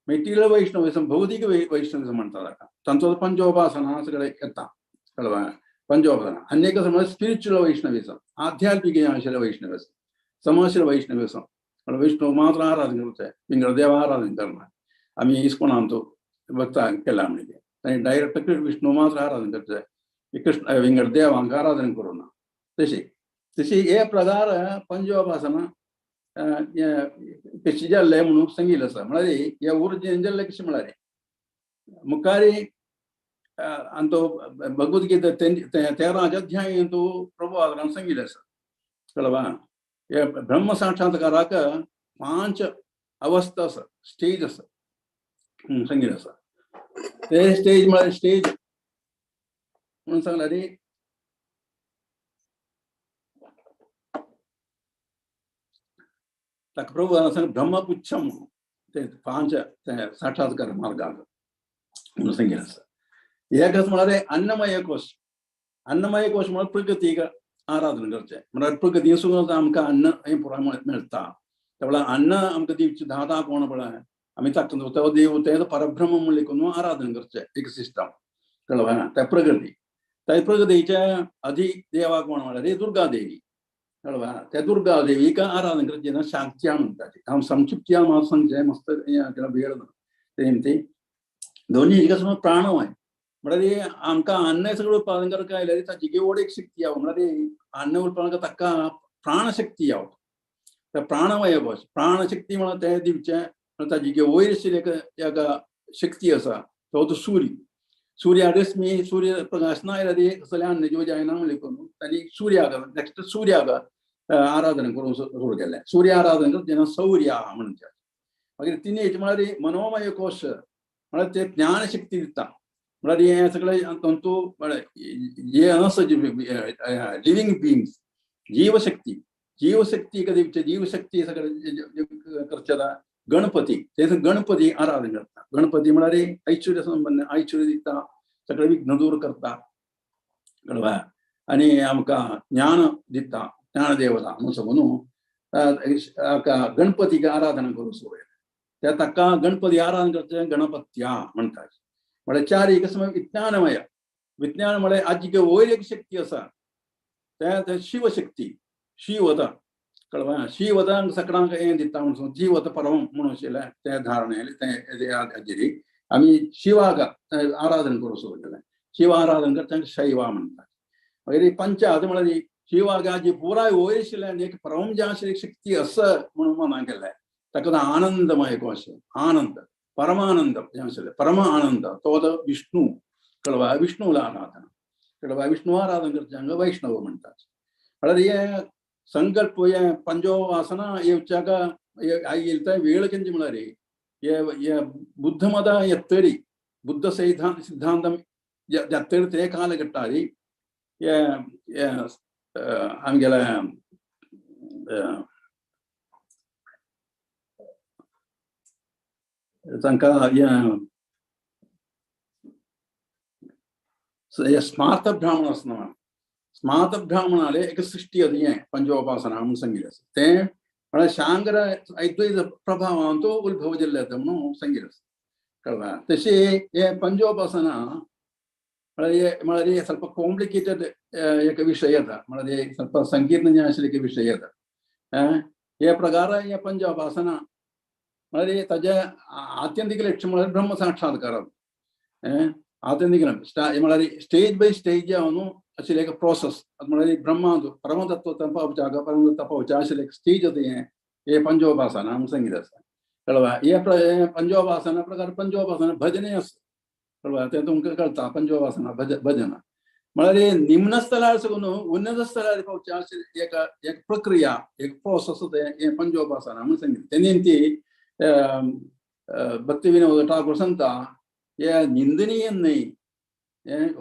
मेटिरियल वैष्णविसम भौतिक वैष्णविसम म्हणटा ताका. तांचो पंचोपासना सगळे येता कळ्ळें, पंचोपासना. आनी एक कसं म्हळ्यार स्पिरिच्युअल वैष्णविसम, आध्यात्मिक आशिल्लें वैष्णविसम, समाजशील वैष्णविसम. विष्णू मात्र आराधन करचें, विंगड देव आराधन करना. आमी इस्कोनांत भक्ता केला म्हणजे तांणी डायरेक्ट विष्णू मात्र आराधन करचें, कृष्ण विंगड देवांक आराधन करूं ना. तशी तशी हे प्रकार पंचोपासना कशी जाल्ले म्हणून सांगिल्लें आसा. म्हळ्यार हे ओरिजिन जाल्लें कशें म्हळ्यार मुखारी आनी भगवद्गीता 13 अध्याय प्रभुपादान सांगिल्लें आसा कळ्ळें. हे ब्रह्म साक्षात्काराक 5 अवस्था आसा, स्टेज आसा सांगिल्लें आसा. ते स्टेज म्हळ्यार स्टेज म्हणून सांगला रे ताका प्रभुपादान सांगलें ब्रह्मपुच्छम ते 5 साक्षात्कार मार्गाक म्हणून सांगिल्लें आसा. एक आसा म्हळ्यार अन्नमय कोश. अन्नमय कोश म्हळ्यार प्रकृतीक आराधन करचें, म्हळ्यार प्रकृती सुद्दां आमकां अन्न हें पुराय मेळटा. त्या वेळार अन्न आमकां दिवचें दाता कोण पळय आमी ताका तो देव तें परब्रह्म म्हणलें करून आराधन करचें एक सिस्टम कळ्ळें. त्या प्रकृती त्या प्रकृतीच्या अधिदेवा कोण म्हळ्यार दुर्गा देवी कळ्ळें. त्या दुर्गा देवीक आराधन करचें ना शांत्या म्हणटा ती. हांव संक्षिप्त्या म्हाका सांगचें मस्त हें वेळ ना ते निमती. दोनी कसं प्राणवाय म्हळ्यार आमकां अन्न सगळें उत्पादन करपाक आयल्यार ताची ओड एक शक्ती यावं, म्हळ्यार अन्न उत्पादन ताका प्राणशक्ती यावं, त्या प्राणमय कोश प्राणशक्ती म्हळ्यार तें दिवचें ताची वयर आशिल्ली एक शक्ती आसा तो तो सूर्य, सूर्या रश्मी सूर्य प्रकाश ना आयल्यार कसलें अन्न जीव जायना म्हणलें करून तांणी सूर्याक नेक्स्ट सूर्याक आराधना करूंक सुरू केलें. सूर्य आराधना करता जेन्ना सौर्या म्हणटा. मागीर तिने म्हळ्यार मनोमय कोश म्हळ्यार ते ज्ञानशक्ती दिता, म्हळ्यार हें सगळें तंतू म्हळ्यार जे आसा लिवींग बिंग्स जीवशक्ती, जीवशक्ती दिवचे जीवशक्ती सगळें करचें गणपती, ते गणपती आराधन करता. गणपती म्हळ्यार ऐश्वर्य संपन्न, ऐश्वर्य दिता, सगळें विघ्न दूर करता कळ्ळें, आनी आमकां ज्ञान दिता, ज्ञानदेवता म्हणून सांगून गणपतीक आराधना करूंक सुरू केलें. त्या ताका गणपती आराधन करचें गणपत्या म्हणटा. म्हळ्यार चार एक कसं विज्ञानमय, विज्ञान म्हळ्यार आजी वयर एक शक्ती आसा तें शिवशक्ती, शिवता कळ्ळें. शिवता सगळ्यांक हें दिता म्हणून जीवत परम म्हणून आशिल्लें तें धारणा तें हाजेर आमी शिवाक आराधन करूंक सुरू केलें. शिव आराधन करता शैवा म्हणटा. मागीर पंचायत म्हळ्यार शिवाक आजी पुराय वयर आशिल्लें एक परम जें आशिल्ली शक्ती आसा म्हणून मनां केलें ताका आनंदमय कोश, आनंद परमानंद जें आशिल्लें परम आनंद तो आतां विष्णू कळ्ळें, विष्णूला आराधना कळ्ळें. विष्णू आराधन करचें हांगा वैष्णव म्हणटात. म्हळ्यार हें संकल्प हें पंचोपासना येवच्याक येता वेळ केंचे म्हळ्यार हे बुद्धमत एत्तरी बुद्ध सिद्धांतम एत्तरी ते कालघट्टारी हे आमगेले तांकां हें स्मार्त ब्राह्मण आसना, स्मार्त ब्राह्मणाले एक सृष्टी आसा हें पंचोपासना म्हणून सांगिल्लें आसा. तें म्हळ्यार शांकर अद्वैत प्रभावान तो उद्भव जाल्लें आसा म्हणून सांगिल्लें आसा कळ्ळें. तशें हें पंचोपासना म्हळ्यार म्हळ्यार ಸ್ವಲ್ಪ ಕಾಂಪ್ಲಿಕೇಟೆಡ್ एक विशय येता, म्हळ्यार ಸ್ವಲ್ಪ संकीर्ण जें आशिल्लें एक विशय येता. हे प्रकार हे पंचोपासना म्हळ्यार ताजें आत्यंतीक लक्ष्य म्हळ्यार ब्रह्म साक्षात्कार. आत्यंतीक म्हळ्यार स्टेज बाय स्टेज जावन आशिल्लें एक प्रोसेस म्हळ्यार ब्रह्मांत परमतत्व पावच्याक परमतत्व पावच्या आशिल्लें एक स्टेज आसा हें हे पंचोपासना म्हणून सांगिल्लें आसा कळ्ळें. हे पंचोपासना प्रकार पंचोपासना भजने आसा कळ्ळें, तें तुमकां कळटा पंचोपासना भजन. म्हळ्यार निम्न स्थलार साकून उन्नत स्थलार पावचें अशें एक एक प्रक्रिया, एक प्रोसेस हें पंचोपासना म्हणून सांगितलें. ते निमती भक्ती विनोद ठाकूर सांगता हे निंदनीय न्हय, हें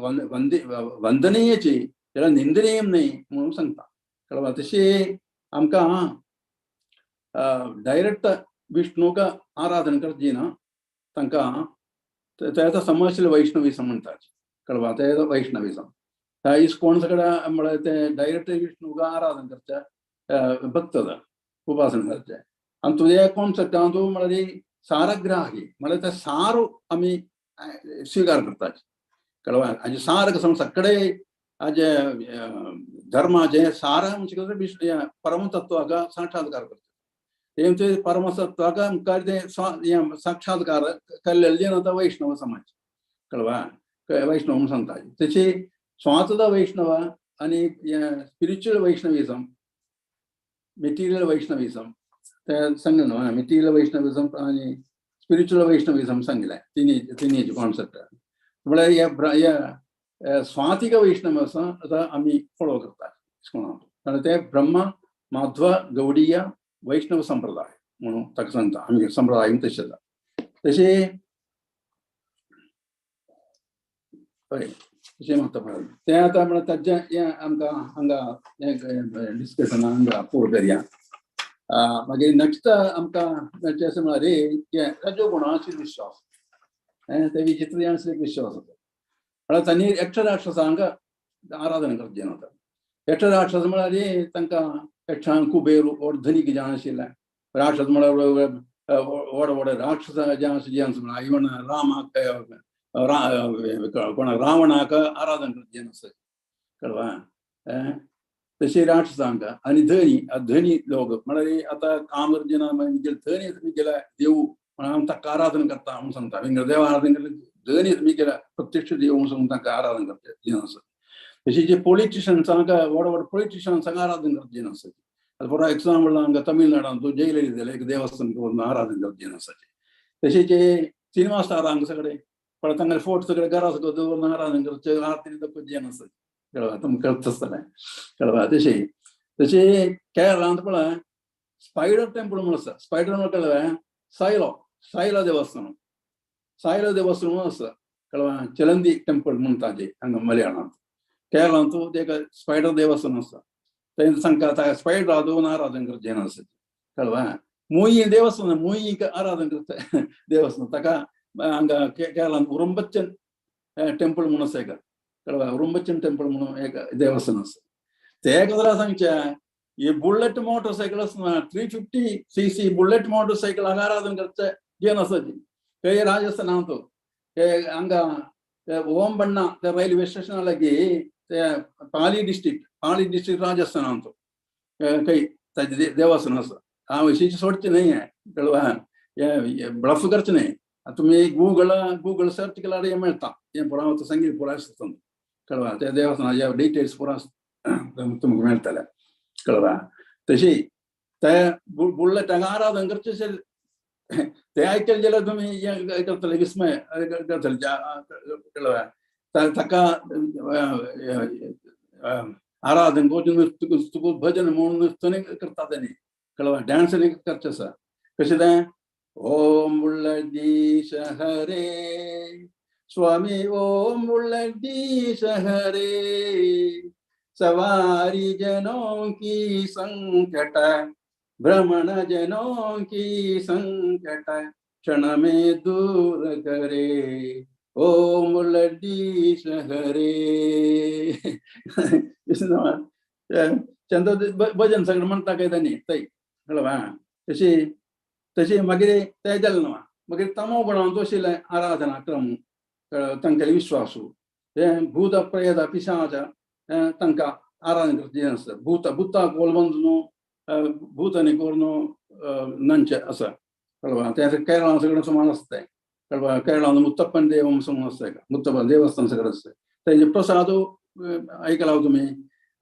वंदनीयची, जाल्यार निंदनीय न्हय म्हणून सांगता. कळ्ळें? तशी आमकां डायरेक्ट विष्णूक आराधन करची ना, तांकां ते समजले वैष्णविसम म्हणटात. कळ्ळें? ते वैष्णविसम इस्कोन सगळ्या म्हळ्यार ते डायरेक्ट विष्णूक आराधन करचे भक्तद उपासना करचे. आनी तुजे कॉन्सेप्ट तूं म्हळ्यार सारग्राही, म्हळ्यार ते सारू आमी स्वीकार करतात. कळ्ळें? हाजे सार कसं सगळे हाजे धर्माचे सार म्हणजे विष्णु परमतत्वाक साक्षात्कार करता. तेमचे परमतत्वाक मुखार ते साक्षात्कार केल्लें आतां वैष्णव समाज. कळ्ळें? वैष्णव म्हणून सांगता. तशी स्वातद वैष्णव आनी स्पिरिच्युअल वैष्णविजम, मेटिरियल वैष्णविजम ते सांगलें न्हू, मेटिरियल वैष्णविजम आनी स्पिरिच्युअल वैष्णविजम सांगिल्लें तिनी तिनीचे कॉन्सेप्ट. म्हळ्यार ह्या स्वातिक वैष्णव आसा आतां आमी फॉलो करतात इस्कोनांत. कारण ते ब्रह्म माध्व गौडीय वैष्णव संप्रदाय म्हणून ताका सांगता आमगे संप्रदाय तशें जाता. तशें हय तशें म्हाका पळय तें आतां म्हळ्यार ताजें हें आमकां हांगा हें डिस्कशन हांगा पूर्ण करया. मागीर नेक्स्ट आमकां मेळचें आसा म्हळ्यार हें रजोगुणाचेर विश्वास, ते विचित्र एक विश्वास आसा. म्हळ्यार तांणी यक्षराक्षसांक आराधना करचें न्हू. यक्षराक्षस म्हळ्यार तांकां यक्षांक कुबेर व्हड धनीक जाण आशिल्लें. राक्षस म्हळ्यार व्हड व्हड राक्षस जे आसा जे आसा म्हळ्यार इवन रामाक कोणा रावणाक आराधना करचें आसा. कळ्ळें? तशें राक्षसांक आनी धनी धनी लोक म्हळ्यार आतां काम करचें ना, मागीर धनी तुमी देव म्हणून आमी ताका आराधना करता म्हणून सांगता. विंगड देव आराधना करता, धनी तुमी केल्या प्रत्यक्ष देव म्हणून सांगून तांकां आराधना करता जें आसा. तशें जे पॉलिटिशन्सांक व्हड व्हड पॉलिटिशन्सांक आराधना करता जें आसा. आतां फॉर एक्झाम्पल हांगा तमिळनाडांत जयललिता एक देवस्थान करून आराधना करता जें आसा. तशें जे सिनेमा स्टारांक सगळे पण तांगेले फोटो सगळे घरा सगळं दवरून आराधना करचें, आरती दाखोवचें जें आसा. कळ्ळें? तुमकां कळटा आसतलें. कळ्ळें? तशें तशें केरळांत पळय स्पायडर टेम्पल म्हणून आसा. स्पायडर म्हणल्यार कळ्ळें? सायलो सायलो देवस्थान, सायलो देवस्थान म्हणून आसा. कळ्ळें? चलंदी टेम्पल म्हणटा जे हांगा मलयाळांत. केरळांत एक स्पायडर देवस्थान आसा. थंय सांगता स्पायडर दवरून आराधना करचें आसा. कळ्ळें? मुयी देवस्थान, मुयीक आराधना करता देवस्थान ताका हांगा केरळांत उरुंबच्चन टेम्पल म्हणून आसा एक. कळ्ळें? उरुंबच्चन टेम्पल म्हणून एक देवस्थान आसा. ते गजाल सांगचें ही बुलेट मोटरसायकल आसना 350 cc bullet motorcycle हांगा आराधना करचें जें आसा ती थंय राजस्थानांत ते हांगा ओम बण्णा ते रेल्वे स्टेशना लागीं ते पाली डिस्ट्रिक्ट, पाली डिस्ट्रिक्ट राजस्थानांत खंय ताजें देवस्थान आसा. हांव अशीं सोडचें न्हय हें. कळ्ळें? हें ब्लफ करचें न्हय. तुमी गुगल गुगल सर्च केल्यार हें मेळटा. हें पुरा हांव सांगीत पुराय आसता. कळ्ळें? त्या देवस्थानाचे डिटेल्स पुरा तुमकां मेळटले. कळ्ळें? तशी ते बुलेटांक आराधना करचें ते आयकलें जाल्यार तुमी हें करतले, विस्मय करतले. कळ्ळें? ताका आराधना करचें, नृत्य भजन म्हणून नृत्य करता तेणी. कळ्ळें? डांस करचें आसा. कशें तें ओम बुल्लडीश हरे स्वामी ओम बुल्लडीश हरे सवारी जनों की संकट भ्रमण जनों की संकट क्षण में दूर करे ओम बुल्लडीश हरे. चंद भजन सगळें म्हणटा काय तांणी थंय. कळ्ळें? तशी तशें मागीर तें जालें न्हू. मागीर तमो गुणांचो आशिल्लें आराधना क्रम तांगेले विश्वासू हें भूत प्रेत पिशाच तांकां आराधना करचें आसता. भूत भूता कोलबंद न्हू भूतांनी करून नंचें आसा. कळ्ळें? तें केरळांत सगळें सुमार आसता तें. कळ्ळें? केरळांत मुत्तप्पन देव म्हणून आसता, मुत्तप्पन देवस्थान सगळें आसता. तेजे प्रसाद आयकला तुमी?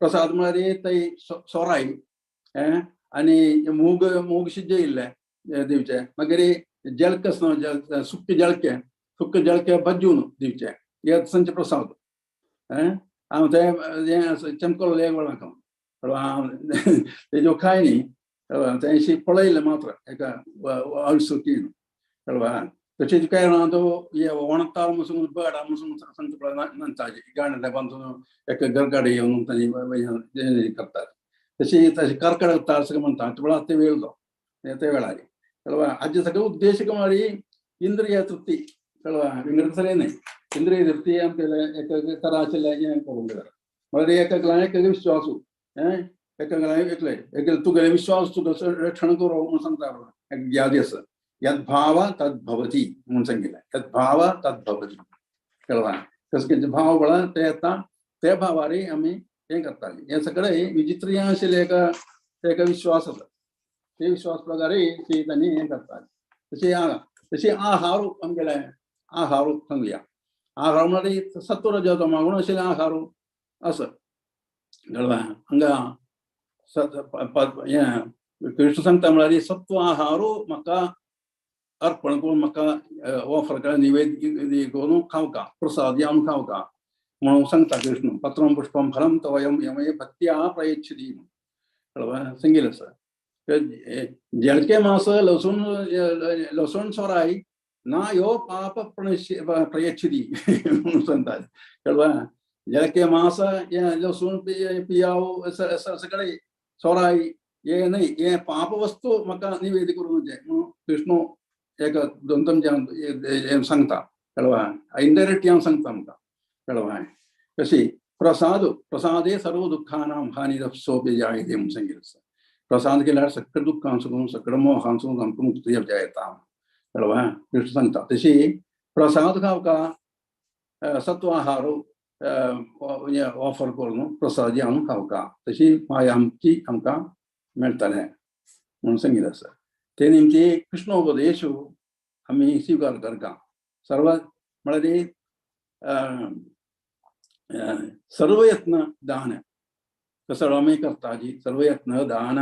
प्रसाद म्हळ्यार थंय सोराय आनी मूग मूग शिजयल्लें दिवचें. मागीर जळकस न्हू, सुक्के जळके, सुक्के जळके भज्जून दिवचें, हे संचे प्रसाद. हांव तें चमकलो एक वेळाक हांव तेजो खाय न्ही तेंशी पळयलें मात्र एका अळसुकीन कळवा. तशेंच काय जाणा तो वणतार मुसून बडा मुसून सांगता नंताजी गाणे बांदून एक गरगाडी येवन तांणी करतात. तशी तशें कर्कडक तार सगळें म्हणटा ते ते वेळ तो ते वेळार कळवा. हाजे सगळे उद्देश म्हळ्यार इंद्रिय तृप्ती कळवा. विंगड सगळें न्हय इंद्रिय तृप्ती आमगेलें एक तरा आशिल्लें हें करूंक जाय. म्हळ्यार एकाक एक विश्वासू एकाक एकले एक तुगेले विश्वास तुका रक्षण करो म्हणून सांगता एक यादी आसा. यद्भाव तद्भवति म्हणून सांगिल्लें. यद्भाव तद्भवति कळवा. तशें कितें भाव म्हळ्यार ते येता ते भावारी आमी हें करताली. हें सगळें विचित्र आशिल्लें एका एका विश्वास आसा. ते विश्वास प्रकारे ती तांणी हें करताली. तशें आहा तशें आहारू आमगेलें आहारू सांगुया. आहार म्हळ्यार सत्वर तमा गुण आशिल्लें आहारू आसा कळवा. हांगा हें कृष्ण सांगता म्हळ्यार सत्व आहारू म्हाका अर्पण करून म्हाका ऑफर कर निवेद करून खावका प्रसाद जावन खावका म्हणून सांगता कृष्ण. पत्रम पुष्पम फलम तवयम यमय भक्त्या प्रयच्छती कळवा सांगिल्लें आसा. जळके मास लसूण लसूण सोराय ना यो पाप प्रयच्छती म्हणून सांगता कळवा. जळके मास लसूण पियाव सगळे सोराय हे न्हय हे पाप वस्तू म्हाका निवेद करून म्हणून कृष्ण एक दोन सांगता कळवा. इनडायरेक्टली हांव सांगता आमकां कळवा. कशी प्रसाद प्रसादे सर्व दुःखानां हानिरप्सोपि जायते म्हणून सांगिल्लें आसा. प्रसाद केल्यार सगळ्या दुःखांसून सगळ्या मोहांसून आमकां मुक्ती येता कळवा कृष्ण सांगता. तशी प्रसाद खावका सत्व आहार ऑफर करून प्रसाद जावन खावका तशी माया आमची आमकां मेळटलें म्हणून सांगिल्लें आसा. ते निमती कृष्णोपदेश आमी स्विकार करता. सर्व म्हळ्यार सर्वयत्न दान कसो आमी करता जी सर्वयत्न दान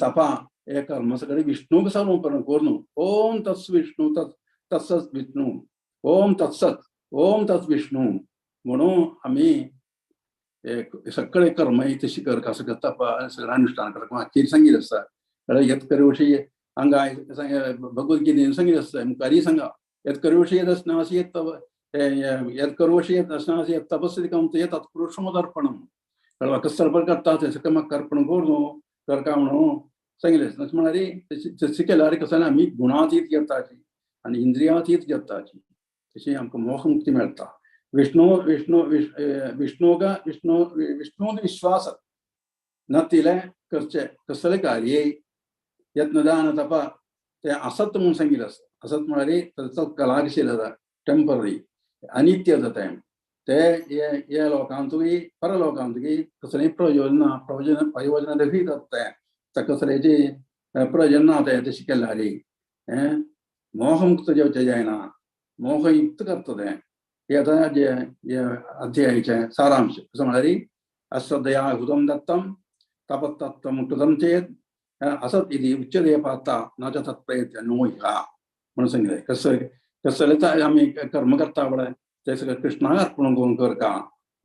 तपा हे कर्म सगळे विष्णूक समर्पण करून ओम तत्स विष्णू तत्सत विष्णू ओम तत्सत ओम तत् विष्णू म्हणून आमी सगळे कर्म तशी करता सगळं तपा सगळं अनुष्ठान करता. मागीर सांगिल्लें आसा यत् करोषि हांगा भगवद्गीतेन सांगिल्लें आसा मुखारय सांगा यत् करोषि यदश्नासि यत् यत् करोषि यत् अश्नासि यत् तपस्यति कौन्तेय तत्पुरुषमुदर्पणं कळवा. कसं अर्पण करता तें सगळें म्हाका अर्पण करून करका म्हणून सांगिल्लें आसा. तशें म्हळ्यार तशें केल्यार कसं आमी गुणातीत घेताची आनी इंद्रियातीत घेताची तशी आमकां मोहमुक्ती मेळटा. विष्णु विष्णु विष्णुगा विष्णु विष्णू विश्वास न तिलें करचें कसलें कार्य यत्नदान तपा ते असत म्हणून सांगिल्लें आसा. असत म्हळ्यार ताचो कला कशी जाता टेंपररी अनित्य जाता ते हे लोकांतूय परलोकांतूय कसलें प्रयोजन ना प्रयोजन प्रयोजन रहीत जाता ते कसलेचें प्रयोजन ना तें तशें केल्यार मोहमुक्त जावचें जायना मोहयुक्त करता तें. हे आतां जे अध्यायाचें सारांश कसो म्हळ्यार अश्रद्धया हुतं दत्तं तपत्तत्वं कृतं चेत् असत् इति उच्यते पार्थ न च तत्प्रयत्न नो ह्या म्हणून सांगिल्लें. कसं कसलें आमी कर्म करता पळय तें सगळें कृष्णाक अर्पण करून करता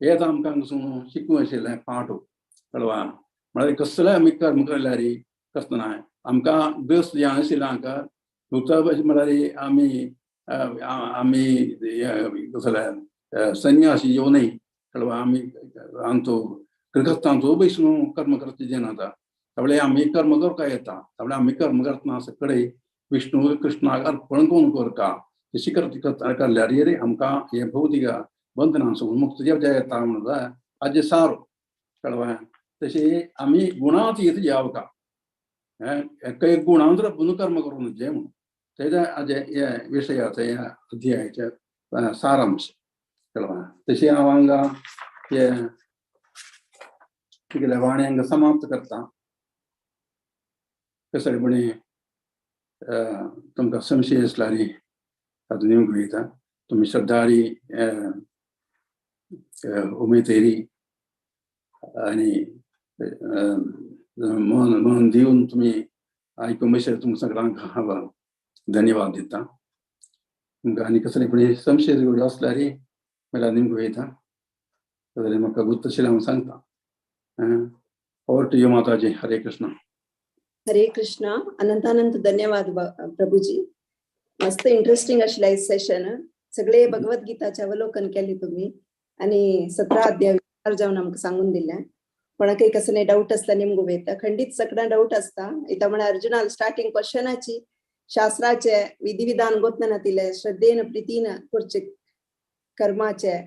हें आतां आमकां हांगासून शिकूंक आशिल्लें पाठ कळवा. म्हळ्यार कसलें आमी कर्म केल्यार कसलें ना आमकां गृहस्थ जें आशिल्लें हांकां म्हळ्यार आमी आमी कसलें संन्यासी येवनय कळवा. आमी आमचो गृहस्थांचो वैष्णव कर्म करचें जेन्ना आतां त्यावेळे आमी कर्म करपाक येता त्यावेळे आमी कर्म करतना सगळे विष्णू कृष्णाक अर्पण करून करता तशी करल्यार रे आमकां हे भौतिक बंधनांसून मुक्त जावचें येता म्हणून हाजें सार कळवा. तशें आमी गुणातीत जावका एक गुणांत कर्म करून जे म्हणून तेजें हाजें हे विशयाचें ह्या अध्यायाचें सारांश कळवा. तशें हांव हांगा हे तुगेल्या वाणी हांगा समाप्त करता. कसलेपणी तुमकां संशय आसल्यार तातूंत दिवंक वयता. तुमी श्रद्धारी उमेदरी आनी मन मन दिवन तुमी आयकूंक बशिल्ल्या तुमकां सगळ्यांक हांव धन्यवाद दिता. तुमकां आनी कसलेपणी संशय आसल्यार म्हळ्यार दिवंक वयता. जाल्यार म्हाका गुप्तशील हांव सांगता. ओवर टू you माताजी. हरे कृष्णा. हरे कृष्णा. अनंतानंत धन्यवाद प्रभूजी. मस्त इंटरेस्टिंग आशिल्लें सेशन. सगळे भगवद्गीताचे अवलोकन केले तुम्ही आणि 17 अध्याय विचार जावन आमकां सांगून दिले. कोणाकय कसले डाऊट असला निमगो येता, खंडीत सगळ्या डाऊट असता. इथं म्हण अर्जुनाल स्टार्टिंग क्वेश्चनाची शास्त्राचे विधिविधान गोतना तिले श्रद्धेन प्रीतीन करचे कर्माचे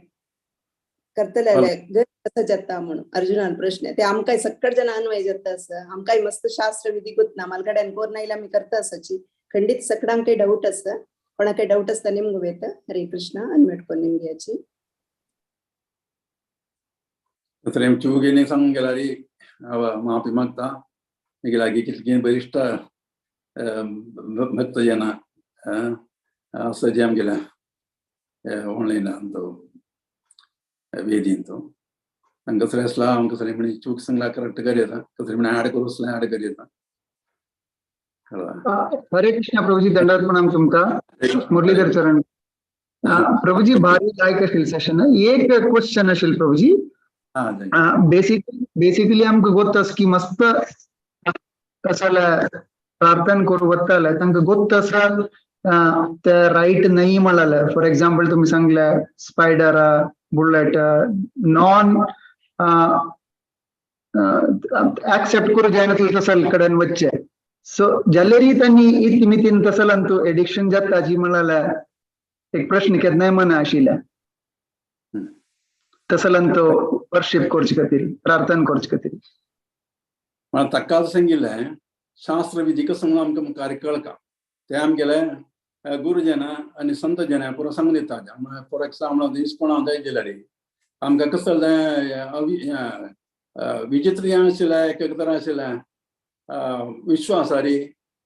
करतले कसं जाता म्हणून अर्जुनान प्रश्न. ते आमकां सक्कड जण अन्वय जाता असं आमकांय मस्त शास्त्र विधी गोतना मालकड्यान कोर नायला आमी करता असाची. खंडीत सगळ्यांक डाऊट असता. कोणाकय डाऊट असता निमगो येता. हरे कृष्णा. अनम्यूट कोण निमग्याची. तसलें चूगेनी सांग गेल्यार माफी मागता. मागीर लागीं कितलीं बरिश्ट भक्त जना आसा जे आमगेल्या ऑनलायन वेदीन तो आनी कसलें आसला हांव कसलें म्हणी चूक सांगला करेक्ट कर येता, कसलें म्हणी ऍड करूं आसल्यार ऍड कर येता. हरे कृष्णा प्रभूजी, दंडवत प्रणाम तुमका. मुरलीधर चरण प्रभूजी, भारी लायक आशिल्लें सेशन. एक क्वेश्चन आशिल्लें प्रभूजी. बेसिकली आमकां गोत आसा की मस्त कसाला प्रार्थना करूं वताले तांकां गोत आसा ते रायट नाही म्हणाले. फॉर एक्झाम्पल तुम्ही सांगले स्पायडर, बुलेट नॉन ऍक्सेप्ट करू जायना तसल कडेन वच्चे. सो जाल्यारय तांणी इतली मितीन तसलान तूं एडिक्शन जाता जी म्हणाले एक प्रश्न केन्नाय मना आशिल्ले तसलान तो वर्शिप करचे खातीर, प्रार्थना करचे खातीर. ताकाच सांगिल्लें शास्त्र विधी कसो म्हणून आमकां मुखार कळका ते आमगेले गुरुजना आनी संत जना पुरो सांगून दिता. फॉर एक्झाम्पल इस्कोणां जाय गेल्यार आमकां कसलें विचित्र हें आशिल्लें, एक एक तरा आशिल्लें विश्वासारी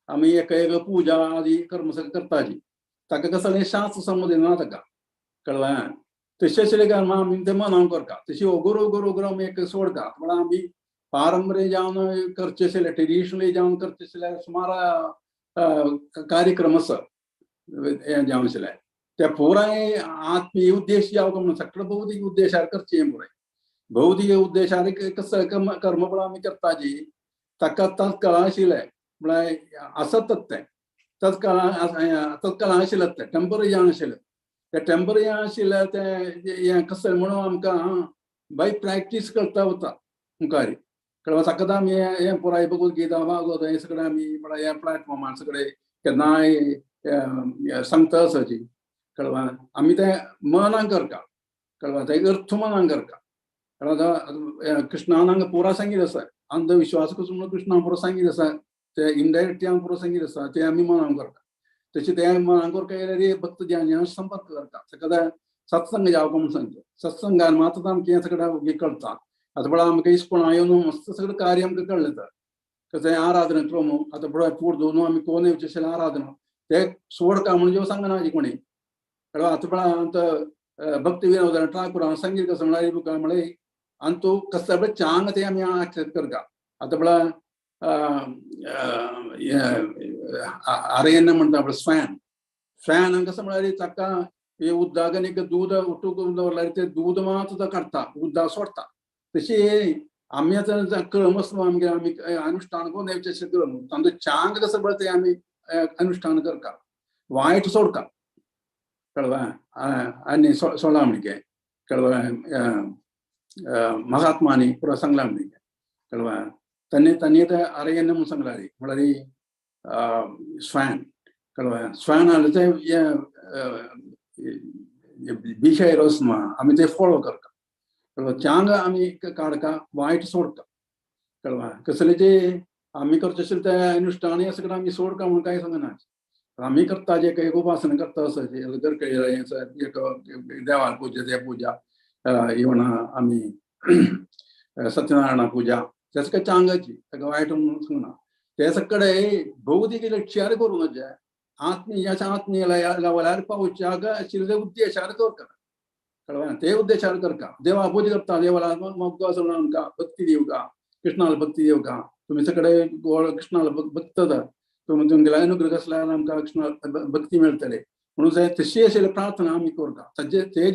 आमी एक एक पुजा आदी कर्म सगळें करताची. ताका कसलें शास्त्र समज ना ताका कळ्ळें. तशें आशिल्लें कारण आमी तें मनान करता तशी गुरू गुरू गुरू आमी एक सोडता. म्हळ्यार आमी पारंपरीक जावन करचे आशिल्ले, ट्रेडिशनली जावन करचे आशिल्ले सुमार कार्यक्रम आसा हें जावन आशिल्ले ते पुराय आत्मीय उद्देश जावं म्हणून सगळे भौतीक उद्देशार करचे. पुराय भौतीक उद्देशार कसं कर्म पण आमी करताची ताका तत्काळ आशिल्लें म्हळ्यार आसत तें तत्काळ तत्काळ आशिल्लें तें टेंपररी जावन आशिल्लें तें टेंपररी आशिल्लें तें हें कसलें म्हणून आमकां बाय प्रॅक्टीस करता वता मुखार कळ्ळें. ताका आमी हें पुराय भगवद्गीता भागवत हें सगळें आमी म्हळ्यार ह्या प्लॅटफॉर्मार सगळें केन्नाय सांगता आसाची कळ्ळें. आमी तें मनान करता कळ्ळें, तें अर्थ मनान करता. कळ्ळें. कृष्णान हांगा पुरा सांगिल्लें आसा अंधविश्वास कसो म्हणून कृष्णान पुरो सांगिल्लें आसा ते इनडायरेक्टली हांगा पुरो सांगिल्लें आसा ते आमी मनान करता. तशें तें मनान करता जाल्यार भक्त ज्ञान संपर्क करता सगळ्या सत्संग जावपा म्हणून सांगता. सत्संगान मात्र आमकां हें सगळें कळटा. आतां पळय आमकां इस्कोण येवन मस्त सगळें कार्य आमकां कळ्ळें. तर कसें आराधना क्रम आतां पळय पूर दोन आमी कोण येवचें आशिल्लें आराधना ते सोडका म्हणून जेव सांगना कोणी कळ्ळें. आतां पळय आतां भक्ती विनोद ठाकूर सांगितलें कसं म्हळ्यार बुका म्हळ्यार आनी तो कसं पळय चांग ते आमी एक्सेप्ट करता. आतां पळय आर्यन म्हणटा पळय स्वॅन स्वॅन कसं म्हळ्यार ताका हे उदक आनी दूद उठूक दवरल्यार ते दूद मात्र काडटा, उदक सोडटा. तशी आमी आतां क्रम आसलो आमगे आमी अनुष्ठान करून येवचें क्रम तांचो चांग कसं पळय ते आमी अनुष्ठान करता, वायट सोडता कळ्ळें. आनी सोडला म्हणगे कळ्ळें महात्मानी पुरो सांगला म्हणगे कळ्ळें. तांणी तांणी ते आर्यन म्हणून सांगला रे म्हळ्यार स्वॅन कळ्ळें. स्वॅन आसलें ते विशय रस आमी ते फॉलो करता कळ्ळें. चांग आमी काडटा, वायट सोडटा कळ्ळें. कसले जे आमी करचे आशिल्लें ते अनुष्ठान हें सगळें आमी सोडका म्हणून कांय सांगना. आमी करता जे काही उपासना करता आसा एक देवाक पुजा ते पुजा इवन आमी सत्यनारायणा पुजा ते सगळें चांगाची ताका वायट म्हणून सांगना. ते सगळे भौतीक लक्ष्यार करूं नजे आत्मीय आत्मीय लेवलार पावच्याक आशिल्ले उद्देशार करता कळ्ळें. ते उद्देशार करता देवा पुजा करता देवाला मोग आसा म्हणून आमकां भक्ती दिवका, कृष्णाला भक्ती दिवका. तुमी सगळे कृष्णाला भक्त तुमगेले अनुग्रह आसल्यार आमकां कृष्णा भक्ती मेळटले. म्हणून जाय तशी आशिल्ली प्रार्थना आमी करता ताजे ते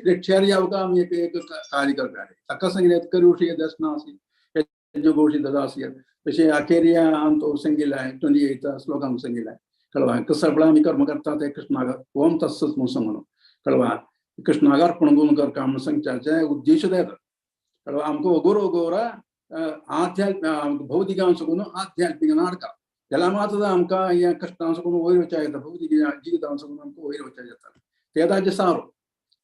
रक्षार जावका आमी एक एक कार्य करता ताका सांगिल्लें करुशी दसनासी यज्ञघोशी ददासी तशें अखेरिया आमचो सांगिल्लें 28 श्लोकांत सांगिल्लें कळवा कसं आमी कर्म करता ते कृष्णाक ओम तत्सत म्हणून सांगून कळवा कृष्णाक अर्पण करून करता म्हणून सांगच्याचे उद्देश तें कळवा आमकां अगोर अगोर आध्यात्म भौतिकांश करून आध्यात्मिक नाडका जाल्यार मात्र आमकां ह्या कश्टांचो करून वयर वचपाक येता भौतिक जिवितांचो करून आमकां वयर वचपाक येता ते ताजें सारो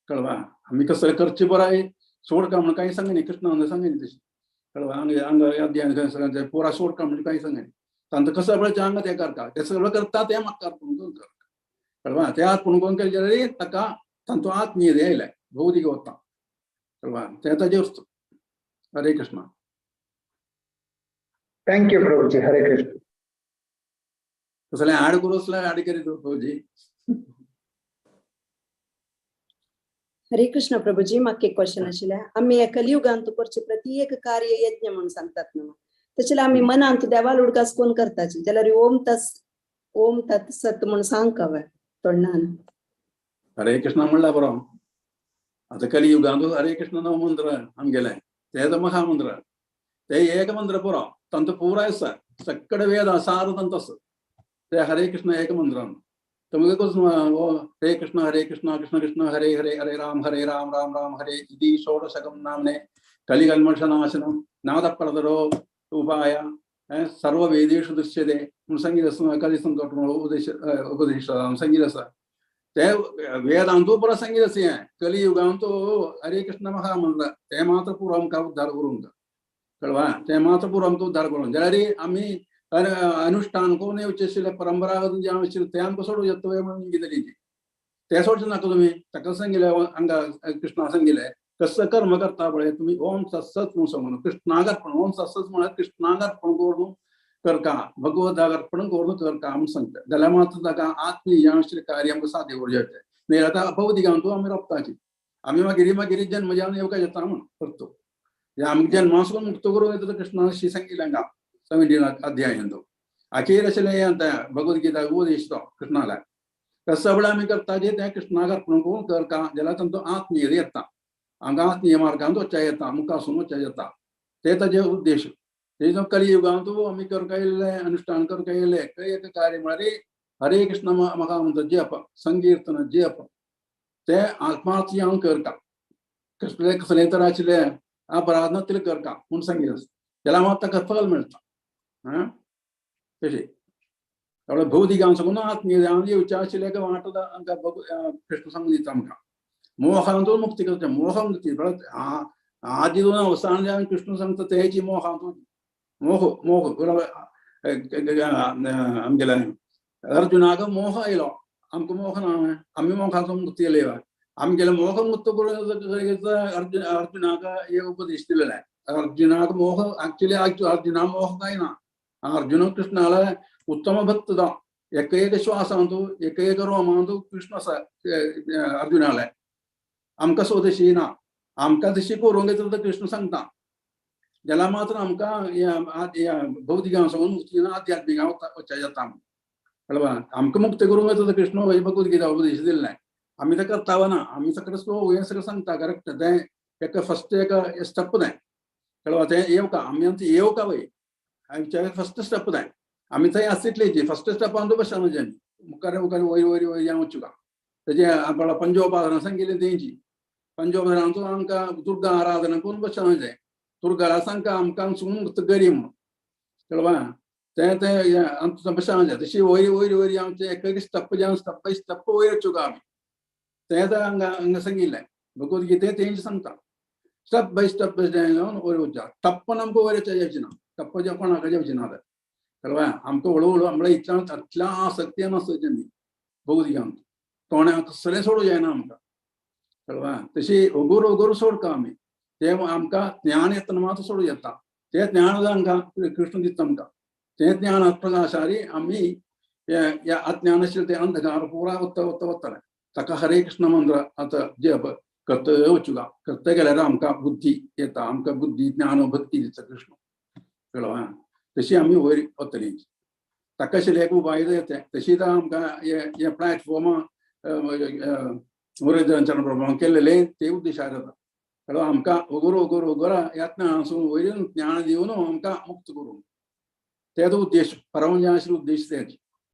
कळवा आमी कसलें करचें बराय सोडका म्हणून कांय सांगनी कृष्णान सांगनी तशें कळवा हांगा हांगा अध्याय पुरा सोडका म्हणून कांय सांगनी तांकां कसं पळय हांगा तें करता तें सगळें करता तें म्हाका अर्पण करून करता कळवा तें अर्पण करून केलें जाल्यार ताका तांचो आत्मीय आयलें भौतिक वता कळवा तें ताजें वस्तू. हरे Krishna. Thank you Prabhuji. Hare Krishna. कसलें आड करू असलें आड करीत प्रभुजी. हरे कृष्ण प्रभुजी, म्हाका एक क्वेश्चन आशिल्लें. आमी ह्या कलियुगांत करचे प्रति एक कार्य यज्ञ म्हणून सांगतात न्हू, तशें आमी मनांत देवाल उडगास कोण करताची जाल्यार ओम तस ओम तत् सत म्हणून सांग हांवें तोंडान. हरे कृष्ण म्हणला बरो. आतां कलियुगांत हरे कृष्ण नव मंत्र आमगेलें तें महामंत्र ते एक मंत्र पुरो तांचो पुराय आसा सगळे वेद सारो तांचो आसा ते हरे कृष्ण एक मंत्र. तुमकां हरे कृष्ण कृष्ण कृष्ण हरे हरे हरे राम राम राम हरे इति षोडशकं नाम्ने कलिकल्मषनाशनं नादप्रदरो उपाय सर्ववेदेषु दृश्यते म्हणून संगीत कलिसंकट उपदेश उपदेश संगीत आसा ते वेदांतू पुरा संगीत आसा. हें कलियुगांतू हरे कृष्ण महामंत्र ते मात्र पुरो आमकां उद्धार करूंक कळवा ते मात्र पुरो आमकां उद्धार करूंक जाल्यार आमी अनुष्ठान करून येवचें आशिल्लें परंपरागत जें आशिल्लें तें आमकां सोडूं येता म्हणून कितें तें सोडचें नाका तुमी. ताका सांगिल्लें हांगा कृष्णा सांगिल्लें कसं कर्म करता पळय तुमी ओम तत्सत म्हणून सांगून कृष्णाक अर्पण ओम तत्सत म्हळ्यार कृष्णाक अर्पण करून करका भगवताक अर्पण करून करका म्हणून सांगता जाल्यार मात्र ताका आत्मीय आशिल्लें कार्य आमकां साध्य करूं येता. न्ही आतां भौतिकांतू आमी रोपताची आमी मागीर मागीर जन्म जावन येवका येता म्हूण करतो आमकां जन्मासून मुक्त करूं येता कृष्णान शी सांगिल्लें हांगा 17 अध्यायांतो अखेर आशिल्लें हें भगवद्गीता उपदेश तो कृष्णाला सगळें आमी करता जें तें कृष्णाक अर्पण करून करका जाल्यार तांचो आत्मीय येता आमकां आत्मीय मार्गान वचपाक येता मुखासून वचपाक येता ते ताजे उद्देश. ते कलियुगांत आमी करका येयल्ले अनुष्ठान करका येयल्ले एक कार्य म्हळ्यार हरे कृष्ण महामंत्र जप संकीर्तन जप ते आत्मार्थी करता कसले कसले तर आशिल्ले अपराध नासतले करता म्हूण सांगिल्लें जाल्यार मात ताका फल मेळटा. आं तशें त्यामुळे भौतिकांश करून आत्मीय येवचें आशिल्लें वाट आमकां कृष्ण सांगून दिता आमकां मोहांतून मुक्ती करचें. मोह मुक्ती म्हळ्यार आदी दोन अवसान जे कृष्ण सांगता तेची मोहांतून मोह मोह आमगेल्या अर्जुनाक मोह आयलो आमकां मोह ना आमी मोहाचो मुक्ती येयले आमगेले मोह मुक्त करून अर्जुन अर्जुनाक हे उपदेश दिलेले. अर्जुनाक मोह एक्चुअली अर्जुना मोह काय ना. अर्जुन कृष्णाला उत्तम भक्त तो एक एक श्वासांतू एक एक रोमांतू कृष्ण आसा अर्जुनाले. आमकां सो तशी ना आमकां तशी करूंक येता तर कृष्ण सांगता जाल्यार मात्र आमकां भौतिकांश मुक्ती ना आध्यात्मिक वचपाक येता कळवा. आमकां मुक्त करूंक येता तर कृष्ण भगवद्गीता उपदेश दिल्लें आमी तें करता ना. आमी सगळें स्लो हें सगळें सांगता करेक्ट तें एक फस्ट एक स्टेप तें कळवा तें येवका आमी आमचें येवका वय आमच्या फस्ट स्टेप तें आमी थंय आसतली फस्ट स्टेप आमचो बसना आमी मुखार मुखार वयर वयर वयर वचुका तेजें आपल्या पंचोपासना सांगिल्लें तेंची पंचोपासनांचो आमकां दुर्गा आराधना करून बसना जाय दुर्गाला सांगता आमकां मुक्त गरी म्हणून कळवा तें तें आमचें बसना जाय तशी वयर वयर वयर आमचें एक एक स्टेप जावन स्टेप बाय स्टेप वयर वचुका आमी तें हांगा हांगा सांगिल्लें भगवद्गीते तेंच सांगता स्टेप बाय स्टेप जावन वयर वचता टप्पन आमकां वयर वचपाक ना टप्प जे कोणाक जावचें ना कळवा. आमकां हळू हळू म्हळ्यार इतल्या इतल्या आसक्ती नासची आमी भौतिकांत तोंडाक कसलें सोडूं जायना आमकां कळवा. तशी ओगोर ओगोर सोडका आमी तें आमकां ज्ञान येतना मात्र सोडूं येता तें ज्ञान आमकां कृष्ण दिता आमकां तें ज्ञान प्रकाशारी आमी ह्या अज्ञान आशिल्लें तें अंधकार पुरा वता वता वतलें. ताका हरे कृष्ण मंत्र आतां जप करत वचुका करत गेल्यार आमकां बुद्धी येता आमकां बुद्धी ज्ञान भक्ती दिता कृष्ण कळवा. तशी आमी वयर वतली ताका आशिल्लें एक उपाय येता तशी आमकां हें प्लॅटफॉर्म मुरलीधरांच्या प्रभाव केल्लेले ते उद्देश जाता. कारण आमकां ओगोर ओगोर ओगोरा ह्या ज्ञानासून वयर ज्ञान दिवन आमकां मुक्त करूं, तेजो उद्देश परमज्ञानाचो उद्देश तेच.